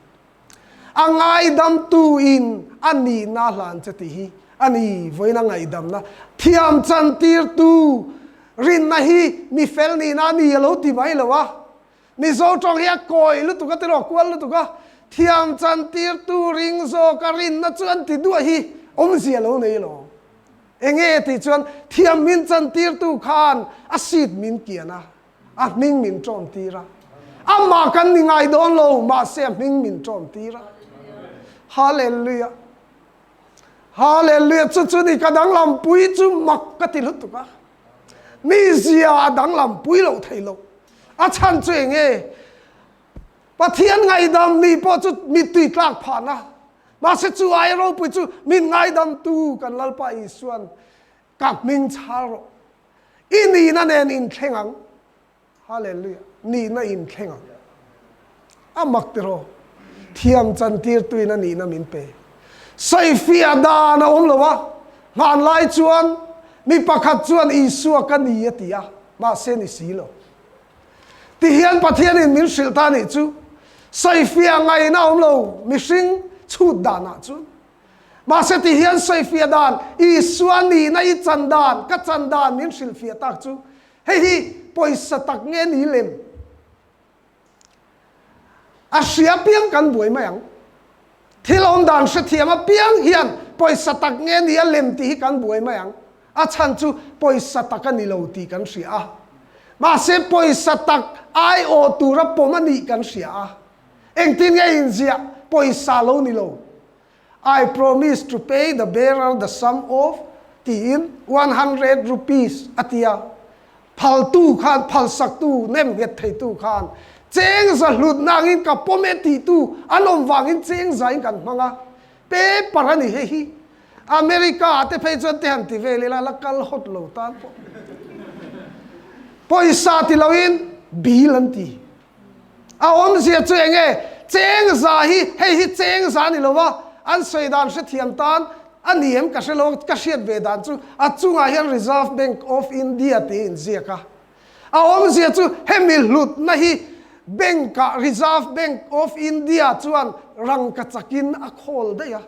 A ngaidamtu in a nihna hlan che tih hi a ni. Vawiin a ngaihdamna thiam chantirtu rinna hi mi fel nihna a ni a lo ti mai lo a. Mizo tawng hi a kawi lutuk a tiraw kual lutuk a, thiam chantirtu ring zawka rinna chu an ti duah hi awmzia lo nei lo. Enge tih chuan thiam min chantirtu khan a seat min kian a. A hming min ṭawm tir a. Amah kan ni ngai dawn lo, mahse a hming min ṭawm tir a. Hallelujah! Hallelujah! Chu chu ni ka danglam pui chu mak ka ti lutuk a. Mi zia a danglam pui loh thei lo. A chhan chu eng nge? Pathian ngaihdam mi pawh chu mittui tlak phahna. Mahse chu ai ropui chu min ngaidamtu kan Lalpa Isuan ka hming chhal rawh. I nihna nen inthleng ang. Hallelujah. Nihna inthleng ang. A mak tiraw. Thiam chantir tuin a nihna min pe. Sawifiah dan a awm lo a. Hmanlai chuan mi pakhat chuan Isua ka ni a ti a, mahse ni si lo. Tihian Pathianin min hrilh ta nih chu sawifiah ngaihna a awm lo mihring chhut danah chuan. Mahse ti hian sawifiah dan, Isua nihna i chan dan, ka chan dan min hrilhfiah tak chu hei hi pawisa tak nge ni lem? A hria piang kan buai mai ang. Thil awm dan hrethiam apiang hian pawisa tak nge ni a lem tih hi kan buai mai ang. A chhan chu pawisa tak a ni lo tih kan hria a. Mahse pawisa tak aiawh tura pawm a nih kan hria a. Engtin nge inziah pawisa lo ni lo? I promise to pay the bearer the sum of tiin 100 rupees a ti a. Phaltu khan, phalsaktu, nem nghet theitu khan cheng za hlutna angin ka pawm e tihtu an awm vangin cheng za in kan hmang a. Paper a ni hei hi. America ah te phei chuan te han ti vel ila la kal hawt lo tan pawh. Pawisa ti loin bill an ti. A awmzia chu eng nge? Cheng za hi, hei hi cheng za ni lo a, an sawi dan hrethiam tan a ni em ka hre lo, ka hriat ve dan chu a chungah hian Reserve Bank of India tih a inziak a. A awmzia chu hemi hlutna hi Bank-ah Reserve Bank of India chuan rangkachakin a khawl daih a.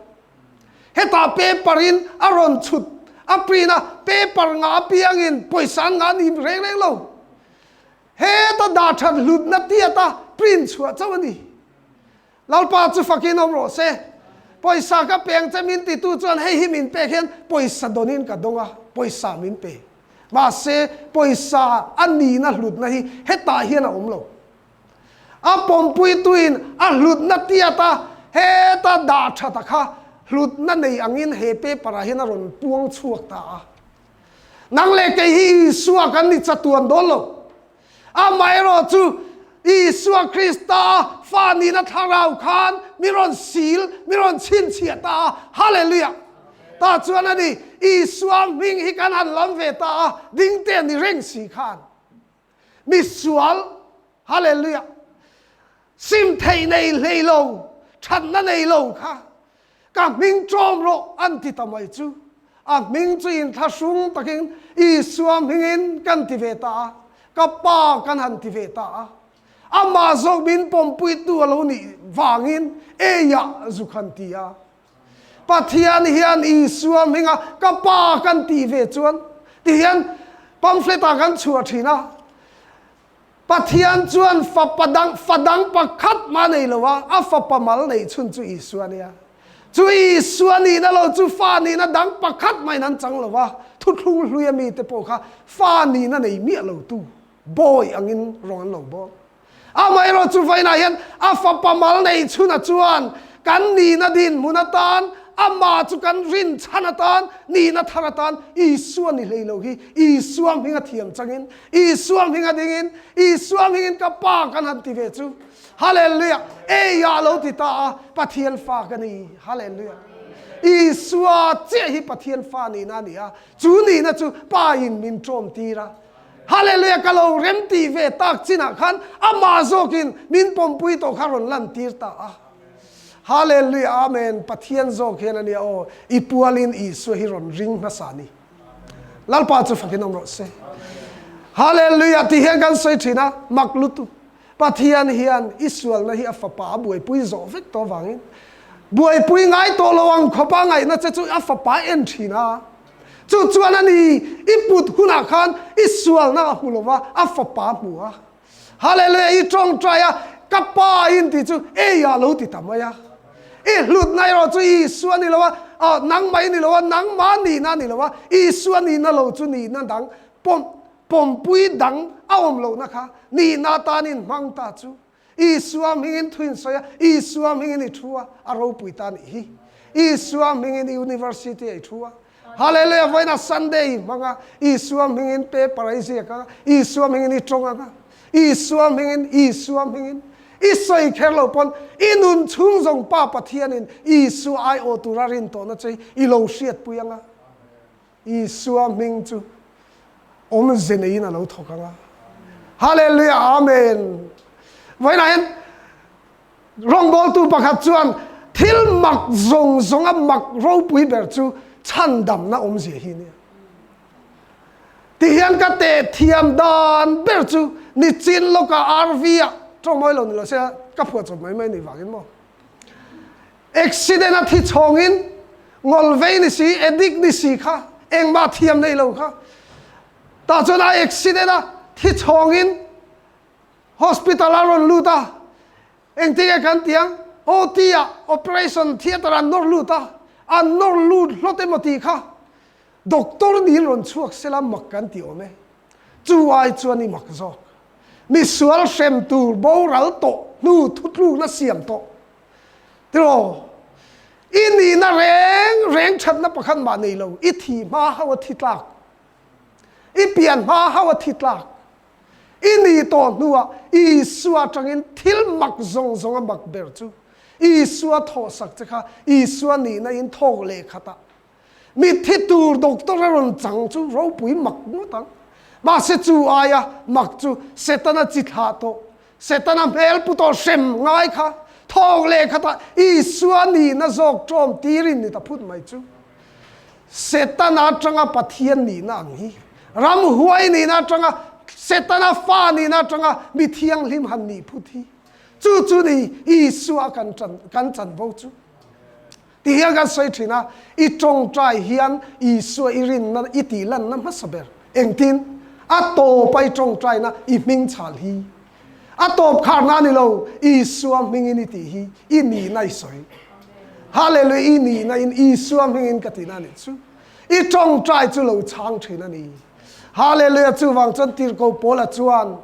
Hetah paper-in a rawn chhut a print a, paper ngah apiangin pawisa an ngah ni reng reng lo. Heta dah that hlutna tiata print chhuah chauh a ni. Lalpa chu fakin awm rawh se. Pawisa ka peng che min titu chuan hei hi min pek hian pawisa dawnin ka dawng a, pawisa min pe. Mahse, pawisa a nihna hlutna hi hetah hian a awm lo. A pawmpuituin a hlutna tiata heta dah thata kha hlutna nei angin he paper-ah hian a rawn puang chhuak ta a. Nang leh kei hi Isua kan ni chatuan dawn lo. Amaherawh chu Isua Krista fa nihna thlarau khan mi rawn sil, mi rawn chhinchhiah ta a. Hallelujah! Tah chuan a ni, Isua hming hi kan han lam ve ta a, dingte ni reng si khan. Misual, Hallelujah! Sim theih nei hlei lo, thatna nei lo kha Ka hming ṭawm rawh an ti ta mai chu. A hming chu inthlahrung takin Isua hmingin kan ti ve ta a, ka Pa kan han ti ve ta a. Amah zawk min pawmpuitu a lo nih vangin eiah zuk han ti a. Pathian hian Isua hminga ka Pa kan tih ve chuan tihian pamphlet-ah kan chhuah ṭhin a. Pathian chuan fapa dang, fa dang pakhat mah nei lo a, a fapa mal neih chhun chu Isua a nia. Chu Isua nihna lo chu fa nihna dang pakhat mahin an chang lo a, thuthlung hluia mite pawh kha fa nihna nei miah lo tu bawi angin rawng an lo bawl. Amaherawh chu vawiinah hian a fapa mal neih chhunah chuan kan nihna dinhmun atan, amah chu kan rin chhan atan, nihna thar atan Isua ni hlei lo hi Isua hminga thiam changin Isua hming a dingin, Isua hmingin ka Pa kan han ti ve chu. Hallelujah! Eiah lo ti ta a, Pathian fa ka ni. Hallelujah! Isua chiah hi Pathian fa nihna a ni a, chu nihna chu Pa in min ṭawm tir a. Hallelujah! Ka lo rem tih ve tak chinah khan amah zawkin min pawmpui tawh kha rawn lan tir ta a. Hallelujah! Amen! Pathian zawk hian a nia aw, i pualin Isua hi rawn ring hmasa a ni. Lalpa chu fakin awm rawh se. Hallelujah tih hian kan sawi thin a, mak lutuk. Pathian hian i sualna hi a fapa a buaipui zawh vek tawh avangin buaipui ngai tawh lo ang khawpa ngaihna che chu a fapa en thin a. Chu chuan a ni i put hunah khan i sualna a hmu lo va, a fapa a hmu a. Hallelujah i tawngtai a, ka pa in tih chu eiah lo ti ta mai a. I hlutna erawh chu Isua ni lo a, aw nangmah i ni lo a, nangmah nihna a ni lo a, Isua nihna lo chu nihna dang, pawm, pawmpui dang a awm lohna kha nihna atan in hmang ta chu. Isua hmingin thu in sawi a, Isua hmingin i thu a, a ropui ta nih hi. Isua hmingin university a i thu a, Hallelujah vawiinah Sunday i hmang a, Isua hmingin paper a i ziak ang a, Isua hmingin i tawng ang a, Isua hmingin, Isua hmingin i sawi kher lo pawn i nun chhung zawng Pa Pathianin Isua aiawh tura rin tawhna che hi i lo hriatpui ang a, Isua hming chu awmze neiin a lo thawk ang a. Hallelujah Amen. Vawiinah hian Rawngbawltu pakhat chuan thil mak zawng zawnga mak ropui ber chu chhandamna awmzia hi a nia. Tihian ka teh thiam dan ber chu nichin lawka RV-ah tawngmawi lo ni lo se ka phuah chawp mai mai ni vangin maw. Accident a thi chhawngin ngawlvei ni si, addict ni si kha engmah thiam nei lo kha tah chuan a accident a thi chhawngin Hospital a rawn lut a, engtin nge kan tih ang? OT ah operation theatre an nawr lut a, an nawr lut hlawt emaw tih kha doctor niin rawn chhuak sela mak kan tih awm e. Chu ai chuan i mak zawk. Misual hrem tur boral tawh hnu thutlukna siam tawh tiraw? I nihna reng reng thatna pakhat mah nei lo, i thi hma hauh a thi tlak, i pian hma hauh a thi tlak. I ni tawh hnuah Isua atangin thil mak zawng zawng a mak ber chu Isua thawhsak che kha Isua nihna in thawk leh khatah mitthi tur doctor a rawn chang chu ropui mak ngawt ang. Mahse chu aia mak chu Setana chi thlah tawh, Setana hmel pu tawh hrem ngai kha thawk leh khatah Isua nihna zawk ṭawm tirin ni ta phut mai chu. Setana atanga Pathian nihna ang hi, ramhuai nihna atanga. Setana fa nihna atanga mi thianghlim han nih phut hi. Chu chu ni Isua kan kan chanvo chu. Ti hian kan sawi thin a, i tawngtai hian Isua i rinna i tih lanna hmasa ber. Engtin? A tawpa i tawngtaina i hming chhal hi. A tawp kharna a ni lo, Isua hmingin i tih hi i nihna i sawi. Hallelujah, i nihna in Isua hmingin ka tihna a nih chu. I tawngtai chu lo chhang thin a ni. Hallelujah, chuvang chuan Tirhkoh Paula chuan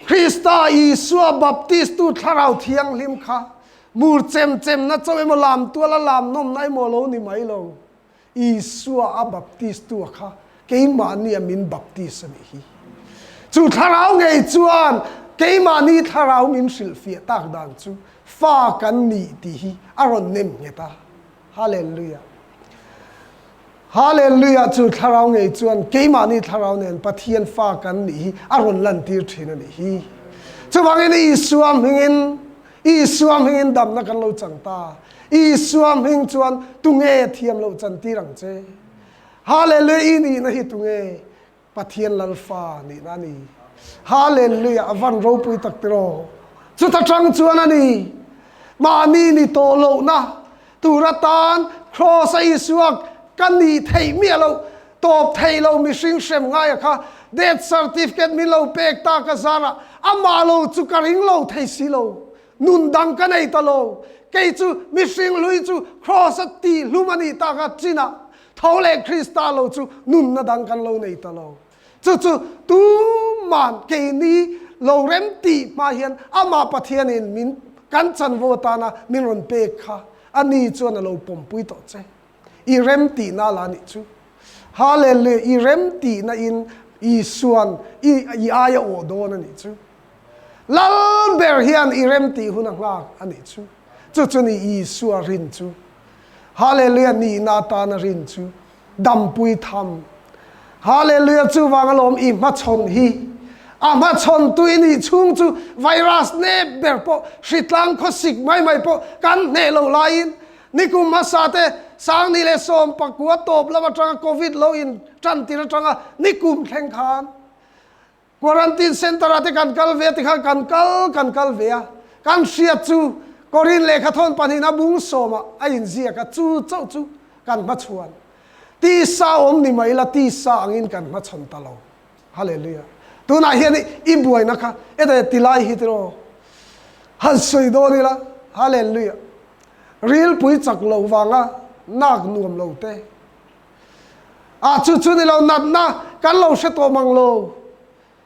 Krista Isua Baptistu Thlarau Thianghlim kha mur chem chemna chauh emaw lam tuala lam nawmna emaw lo ni mai lo. Isua a baptistu a kha keimahni a min baptis a nih hi. Chu thlarau ngei chuan keimahni thlarau min hrilhfiah tak dan chu fa kan nih tih hi a rawn nem nghet a. Hallelujah. Hallelujah chu thlarau ngei chuan keimahni thlarau nen Pathian fa kan nih hi a rawn lantir thin a nih hi. Chuvangin Isua hmingin Isua hmingin damna kan lo chang ta. Isua hming chuan tunge thiam loh chantir ang che? Hallelujah i nihna hi tunge? Pathian Lalfa nihna a ni. Hallelujah a van ropui tak tiraw? Chuta tang chuan a ni. Mahni ni tawh lohna tur atan Kraws a Isua ka nih theih miah loh, tawp theih lo mihring hrem ngaia kha death certificate min lo pek ta ka zarah amah lo chu ka ring lo thei si lo. Nun dang ka nei ta lo. Kei chu mihring hlui chu Kraws a tih hlum a nih tak a chinah tho leh Krista lo chu nunna dang kan lo nei ta lo. Chu chu tuman keini lo rem tih hma hian amah Pathianin min kan chanvo atana min rawn pek kha a ni chuan a lo pawmpui tawh che. I rem tihna la nih chu. Hallelujah! I rem tihna in Isuan i i aia awh dawn a nih chu. Lal ber hian i rem tih hun a nghak a nih chu. Chu chu ni Isua rin chu. Hallelujah! Nihna atana rin chu. Dampui tham. Hallelujah chuvang alawm i hmachhawn hi a hmachhawn tui nih chhung chu virus nep ber pawh hritlang khawsik mai mai pawh kan hneh lo laiin nikum hmasa te sangni leh sawm pakua tawp lam atanga covid lo in tan tir atanga nikum thleng khan Quarantine Centre ah te kan kal ve ti khan kan kal kan kal ve a, kan hriat chu Korin lehkhathawn pahnihna bung sawmah a inziak a, chu chauh chu kan hmachhuan. Tisa awm ni mai la, tisa angin kan hmachhawn ta lo. Hallelujah. Tunah hian i buaina kha ete tilai hi tiraw han sawi dawn ila, Hallelujah. Rilpui chak lo vanga nak nuam lo te. Ah chu chu ni lo natna kan lo hre tawh mang lo.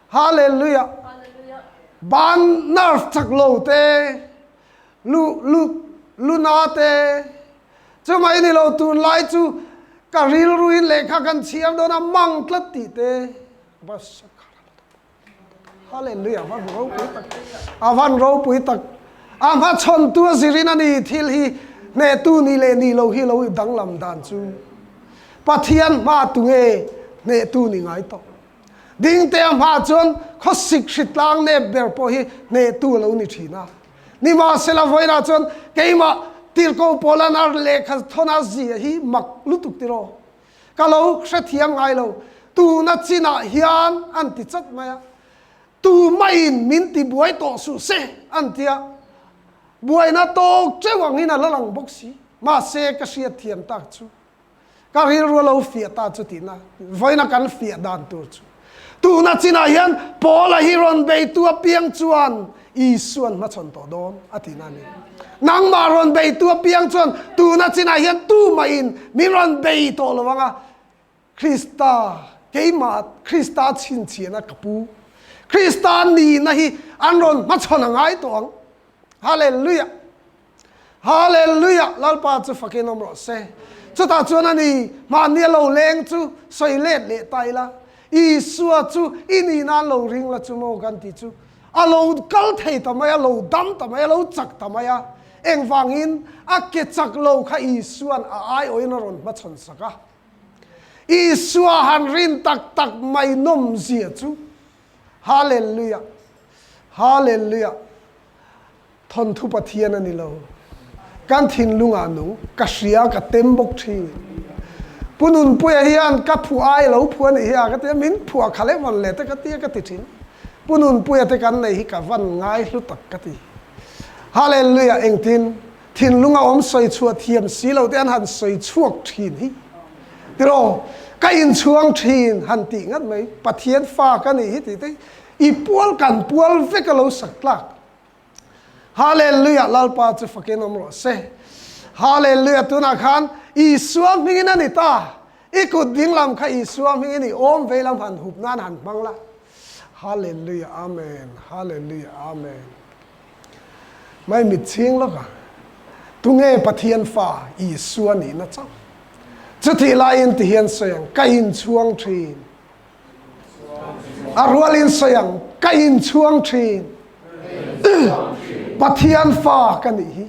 Hallelujah. Ban nerve chak lo te lu lu luna te chu mai ni lo tun lai chu ka rilruin lehkha kan chhiar dawn a mang tlat tih te. Hallelujah, a van ropui tak. A van ropui tak. A hmachhawn tu a zirin a ni thil hi hnehtu ni leh ni lo hi lo danglam dan chu. Pathian hma tu nge hnehtu ni ngai tawh. Dingte a hma chuan khawsik hritlang nep ber pawh hi hnehtu a lo ni thin a. Nimahsela vawiinah chuan keimah tirhkoh Paula'n a lehkha thawn a zia hi mak lutuk tiraw. Ka lo hrethiam ngai lo, tuna chinah hian an ti chat mai a, tumaiin min ti buai tawh suh se an ti a, buaina tawk teuh angin a la lang bawk si, mahse ka hriatthiam tak chu ka rilru a lo fiah ta chu tihna, vawiina kan fiah dan tur chu. Tuna chinah hian Paula hi rawn beitu apiang chuan Isuan hmachhawn tawh dawn a tihna a ni. Nangmah rawn beitu apiang chuan tuna chinah hian tumahin min rawn bei tawh lo ang a, Krista, keimah Krista chhinchhiahna ka pu. Krista nihna hi an rawn hmachhawn a ngai tawh ang. Hallelujah! Hallelujah! Lalpa chu fakin awm rawh se. Chutah chuan a ni, mahni a lo leng chu sawi let leh ta ila, Isua chu i nih nan lo ring la chu maw kan ti chu a lo kal thei ta mai a, lo dam ta mai a, lo chak ta mai a. Engvangin a ke chak lo kha Isua'n a aiawhin a rawn hmachhawn sak a. Isua han rin tak tak mai nawmzia chu. Hallelujah! Hallelujah! Thawnthu Pathian a ni lo. Kan thinlungah nung ka hria ka tem bawk thin. Pu Nunpuia hian ka phuah ai lo phuah anih hi a ka ti a, min phuah khalh em vawn le te ka ti a ka ti thin. Pu Nunpuia te kan nei hi ka van ngai hlu tak ka ti. Hallelujah engtin thinlung a awm sawi chhuah thiam si lo te an han sawi chhuak thin hi tiraw ka inchhuang thin han tih ngat mai Pathian fa ka nih hi tih te i pual kan pual vek a lo sak tlak. Hallelujah Lalpa chu fakin awm rawh se. Hallelujah tunah khan Isua hmingin a ni ta. I kut ding lam kha Isua hmingin i awm vei lam han hup nan han hmang la. Hallelujah Amen Hallelujah Amen. Mai mit chhing lawk a. Tunge Pathian fa Isua nihna chauh. Chutih laiin tihian sawi ang ka inchhuang thin. A rualin sawi ang, ka inchhuang thin. Pathian fa ka nih hi.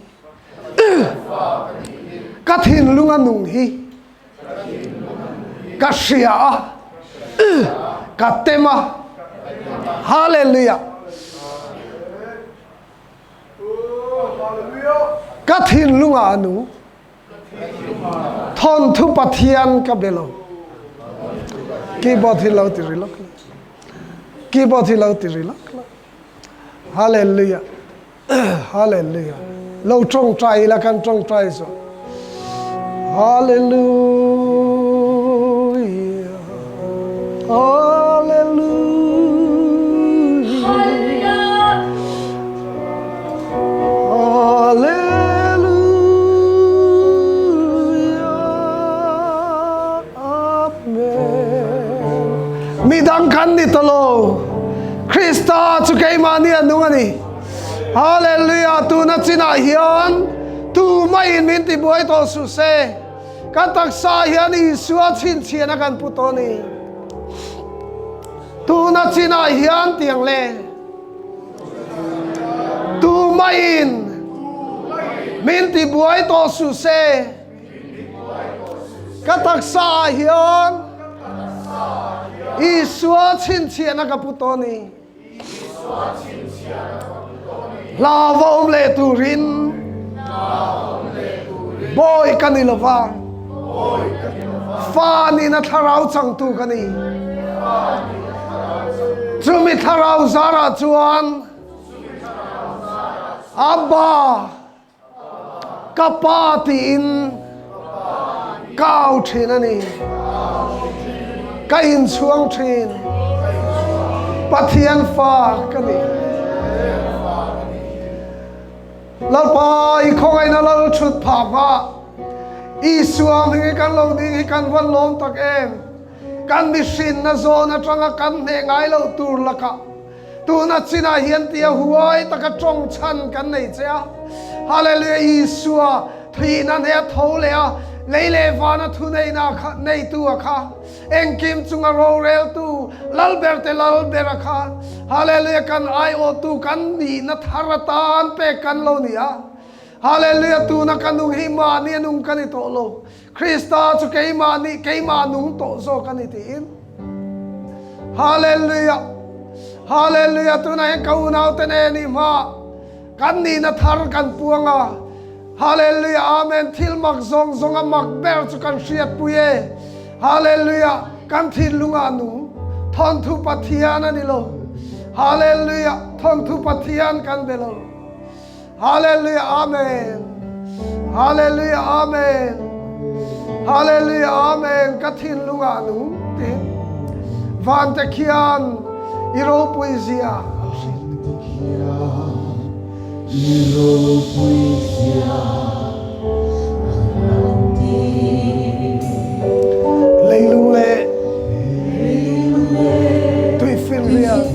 Ka thinlung a nung hi. Ka hria a. Ka tem a. Hallelujah. Ka thinlung ah a nung. Thawnthu Pathian ka be lo. Keyboard hi lo ti ri lawk la. Keyboard hi lo ti ri lawk la. Hallelujah. Hallelujah. Lo tawngtai ila kan tawngtai zo. Hallelujah. Hallelujah. Hallelujah Amen Midang kan ni ta lo Krista chu keimahni a nung a ni Hallelujah Tuna chinah hian tumah in min tibuai tawh suh se kan taksa hian Isua chhinchhiahna kan pu tawh a ni Tuna chinah hian tiang le Tumaiin min tibuai tawh suh se. Ka taksa ah hian Isua chhinchhiahna ka pu tawh ni. Hla va awm leh turin bawi ka ni lova, fa nihna thlarau changtu ka ni. Chumi thlarau zarah chuan Abba, ka pa tiin ka au thin a ni. Ka inchhuang thin. Pathian fa ka ni. Lalpa, i khawngaihna lal thut phah hma Isua hming hi kan lo ding hi kan van lawm tak em. Kan mihrinna zawn atanga kan hneh ngai loh tur lakah tuna chinah hian tia huai taka tawng chhan kan nei che a. Hallelujah Isua thihna hneh a tho leh a, lei leh vana thuneihna kha neitu a kha, engkim chunga roreltu Lalberte Lalbera kha, Hallelujah kan aiawhtu kan nihna thar atan pek kan lo ni a. Hallelujah tuna ka nung hi mahni a nung ka ni tawh lo. Krista chu keimah nih keimah nung tawh zawk a ni tiin. Hallelujah! Hallelujah! Tunah hian ka unau te nen i hma kan nihna thar kan puang a. Hallelujah! Amen! Thil mak zawng zawng a mak ber chu kan hriatpui e. Hallelujah! Kan thinlungah nung thawnthu Pathian a ni lo. Hallelujah! Thawnthu Pathian kan be lo. Hallelujah Amen Hallelujah Amen Hallelujah Amen ka thinlungah nung tiin vante khian i ropui zia an hrilh. I ropui zia an ti. Leilung leh tuifinriat.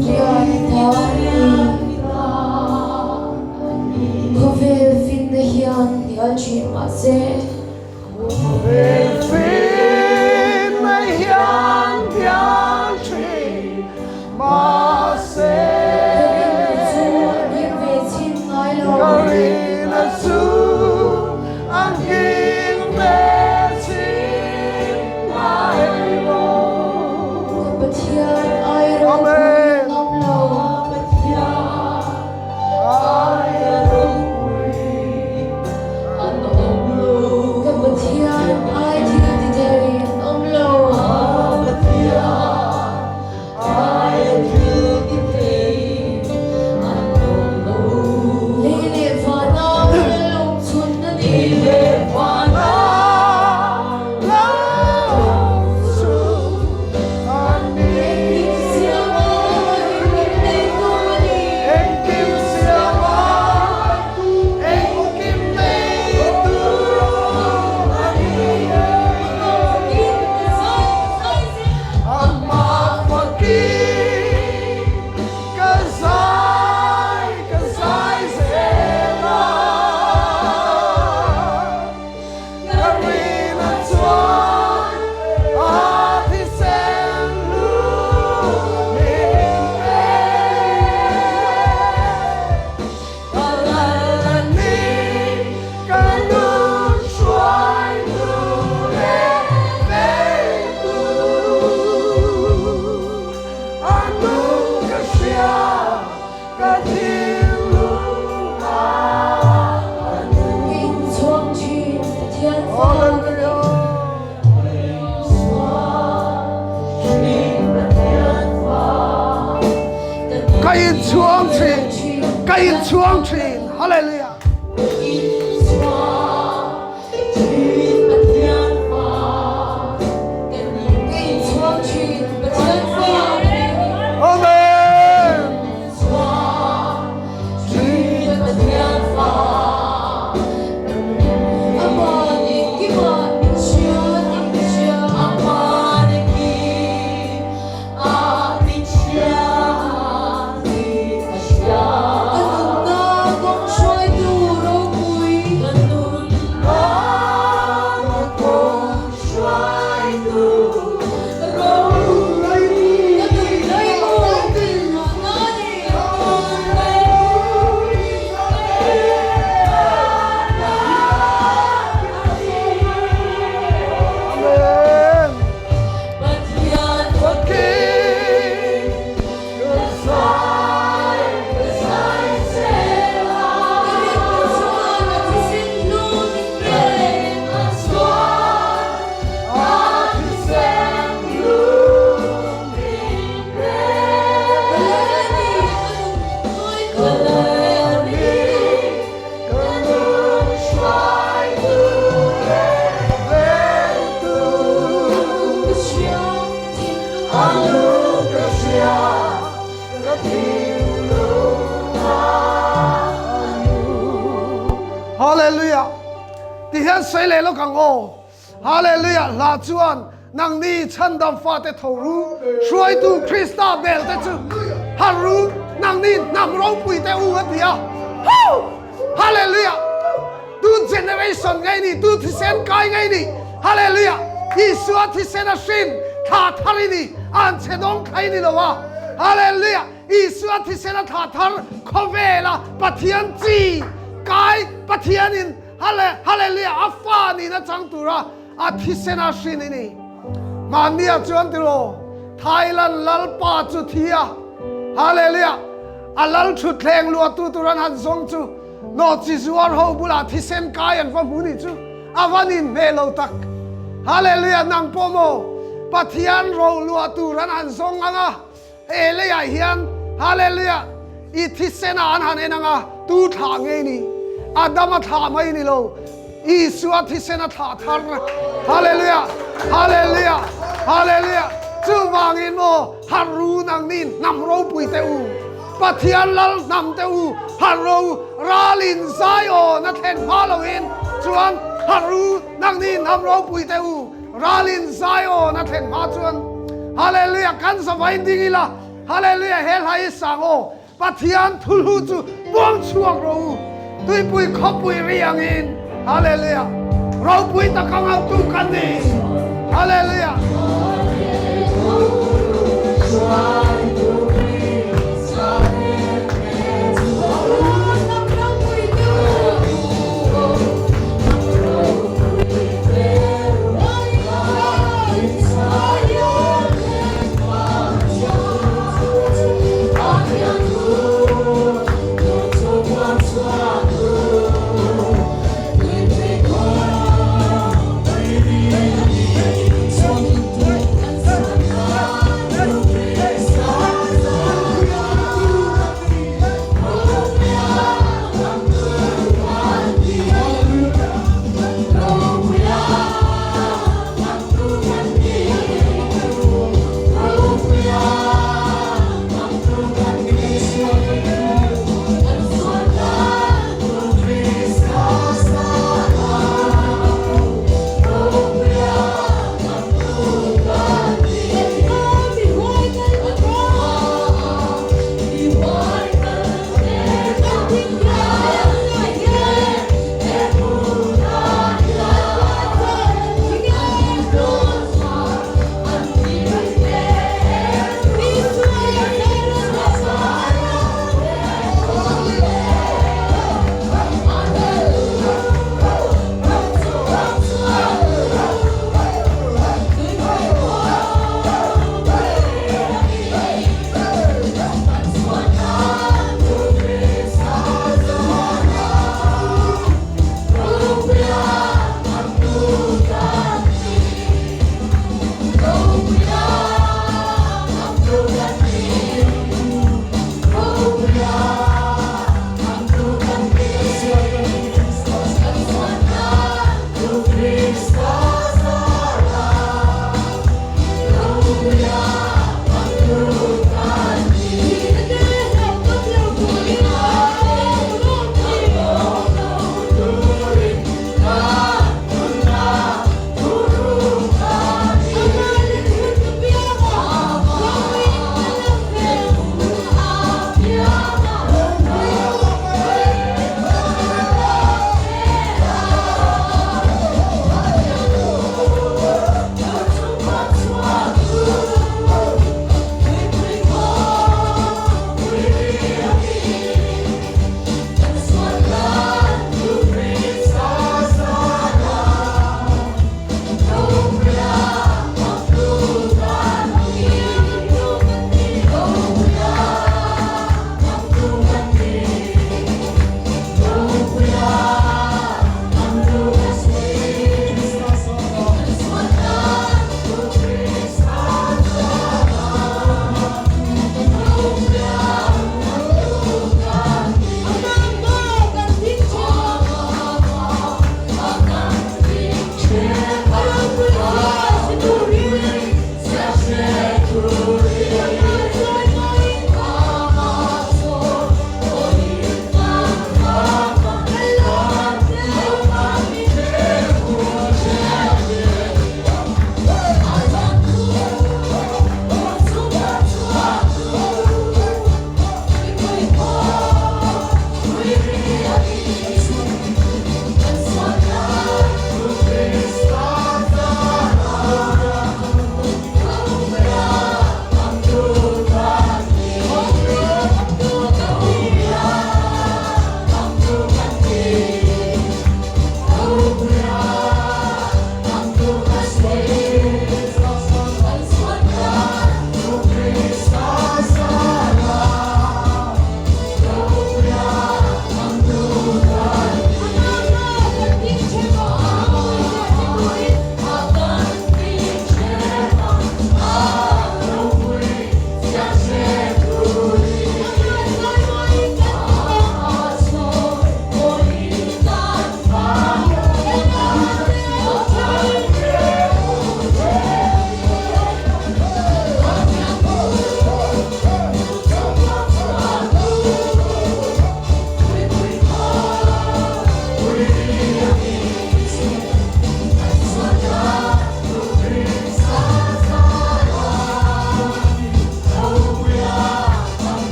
Khawvel finna hian hnial thin mahse. Khawvel finna hian hnial thin mahse. Ka rinna chu a nghing ve chhin ngai lo. Ka rinna chu a nghing ve chhin ngai lo. Ka Pathian ai ropui an awm lo. Ka Pathian ai thil ti thei an Ka inchhuang thin. Hallelujah. Amen. Amen. Hallelujah. Ti hian sawi leh lawk ang aw. Hallelujah. Hla chuan nangni chhandam fate tho ru, hruaitu Krista bel te chu har ru, nangni hnam ropui te u a ti a. Hallelujah. Tu generation ngei ni, tu thisen kai ngei ni. Hallelujah. Isua thisen a hrin thla thar i ni, an chhe dawng thla i ni lo a. Hallelujah. Isua thisen a thla thar khawvela Pathian chi kai Pathianin Hallelujah a fa nihna chang tura a thisen a hrin i ni. Mahnia chuan tiraw Thailand Lalpa chu thi a. Hallelujah. A lal thutthleng luahtu tur an han zawng chu nawhchi zuar ho bulah thisen kai an va hmu nih chu a va nin hmeh lo tak. Hallelujah nang pawh maw Pathian ro luah tur an han zawng ang a, he leiah hian Hallelujah i thisen ah an han en ang a, tu thlah ngei ni? Adama thlah mai ni lo, Isua thisen a thlah thar. Hallelujah Hallelujah Hallelujah chuvangin maw Harh ru nangni hnam ropui te u, Pathian lal hnam te u, harh ro ralin Zion a thlen hma loin chuan harh ru nangni hnam ropui te u, ralin Zion a thlen hma chuan. Hallelujah kan zavain ding ila, Hallelujah he hla hi sang aw, Pathian thulhu chu puang chhuak rawh u, tuipui khawpui ri angin. Hallelujah! Ropui tak ang autu kan ni. Hallelujah!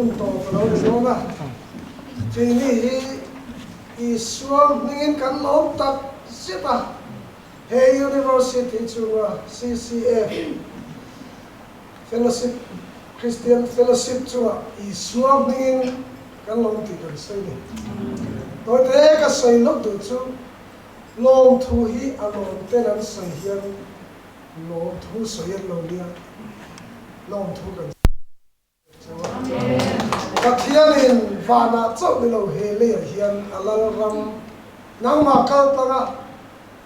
Hun tawp a lo ni dawn a, keini hi Isua hmingin kan lawm tak zet a, he University chunga CCF Fellowship, Christian Fellowship chunga Isua hmingin kan lawm tih kan sawi ni. Tawite ka sawi lawk duh chu lawmthu hi a lawm ten an sawi hian Lawmthu sawi an lo nia, lawmthu kan sawi chauh a. Pathianin vanah chauh ni lo he leiah hian a lalram nangmah kal tlanga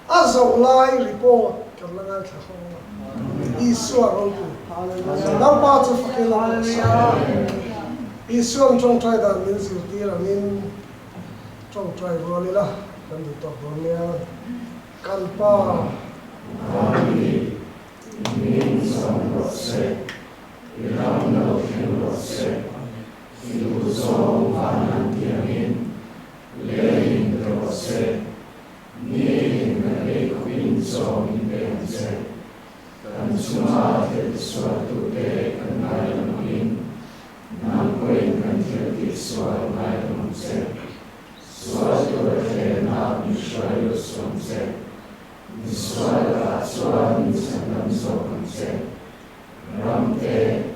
a zoh lai report kan la ngaithla fo a. Isua ropui. Lalpa chu fakin a awm sa. Isuan tawngtai dan min zirtir angin tawngtai rual ila kan duh tawk dawn nia. Kan Pa. Vani, min zawng rawh se, i ram lo thleng rawh se, i duh zawng van an tiangin leiin pe rawh se, nitin kan ei khawpin chaw min pe ang che, kan chunga thil tisualtute kan ngaidam angin, nang pawhin kan thil tihsual ngaidam ang che. Sual tura thlehna min hruai lut suam che. Mi sual lakah chuan min chhandam zawk ang che. Ram te.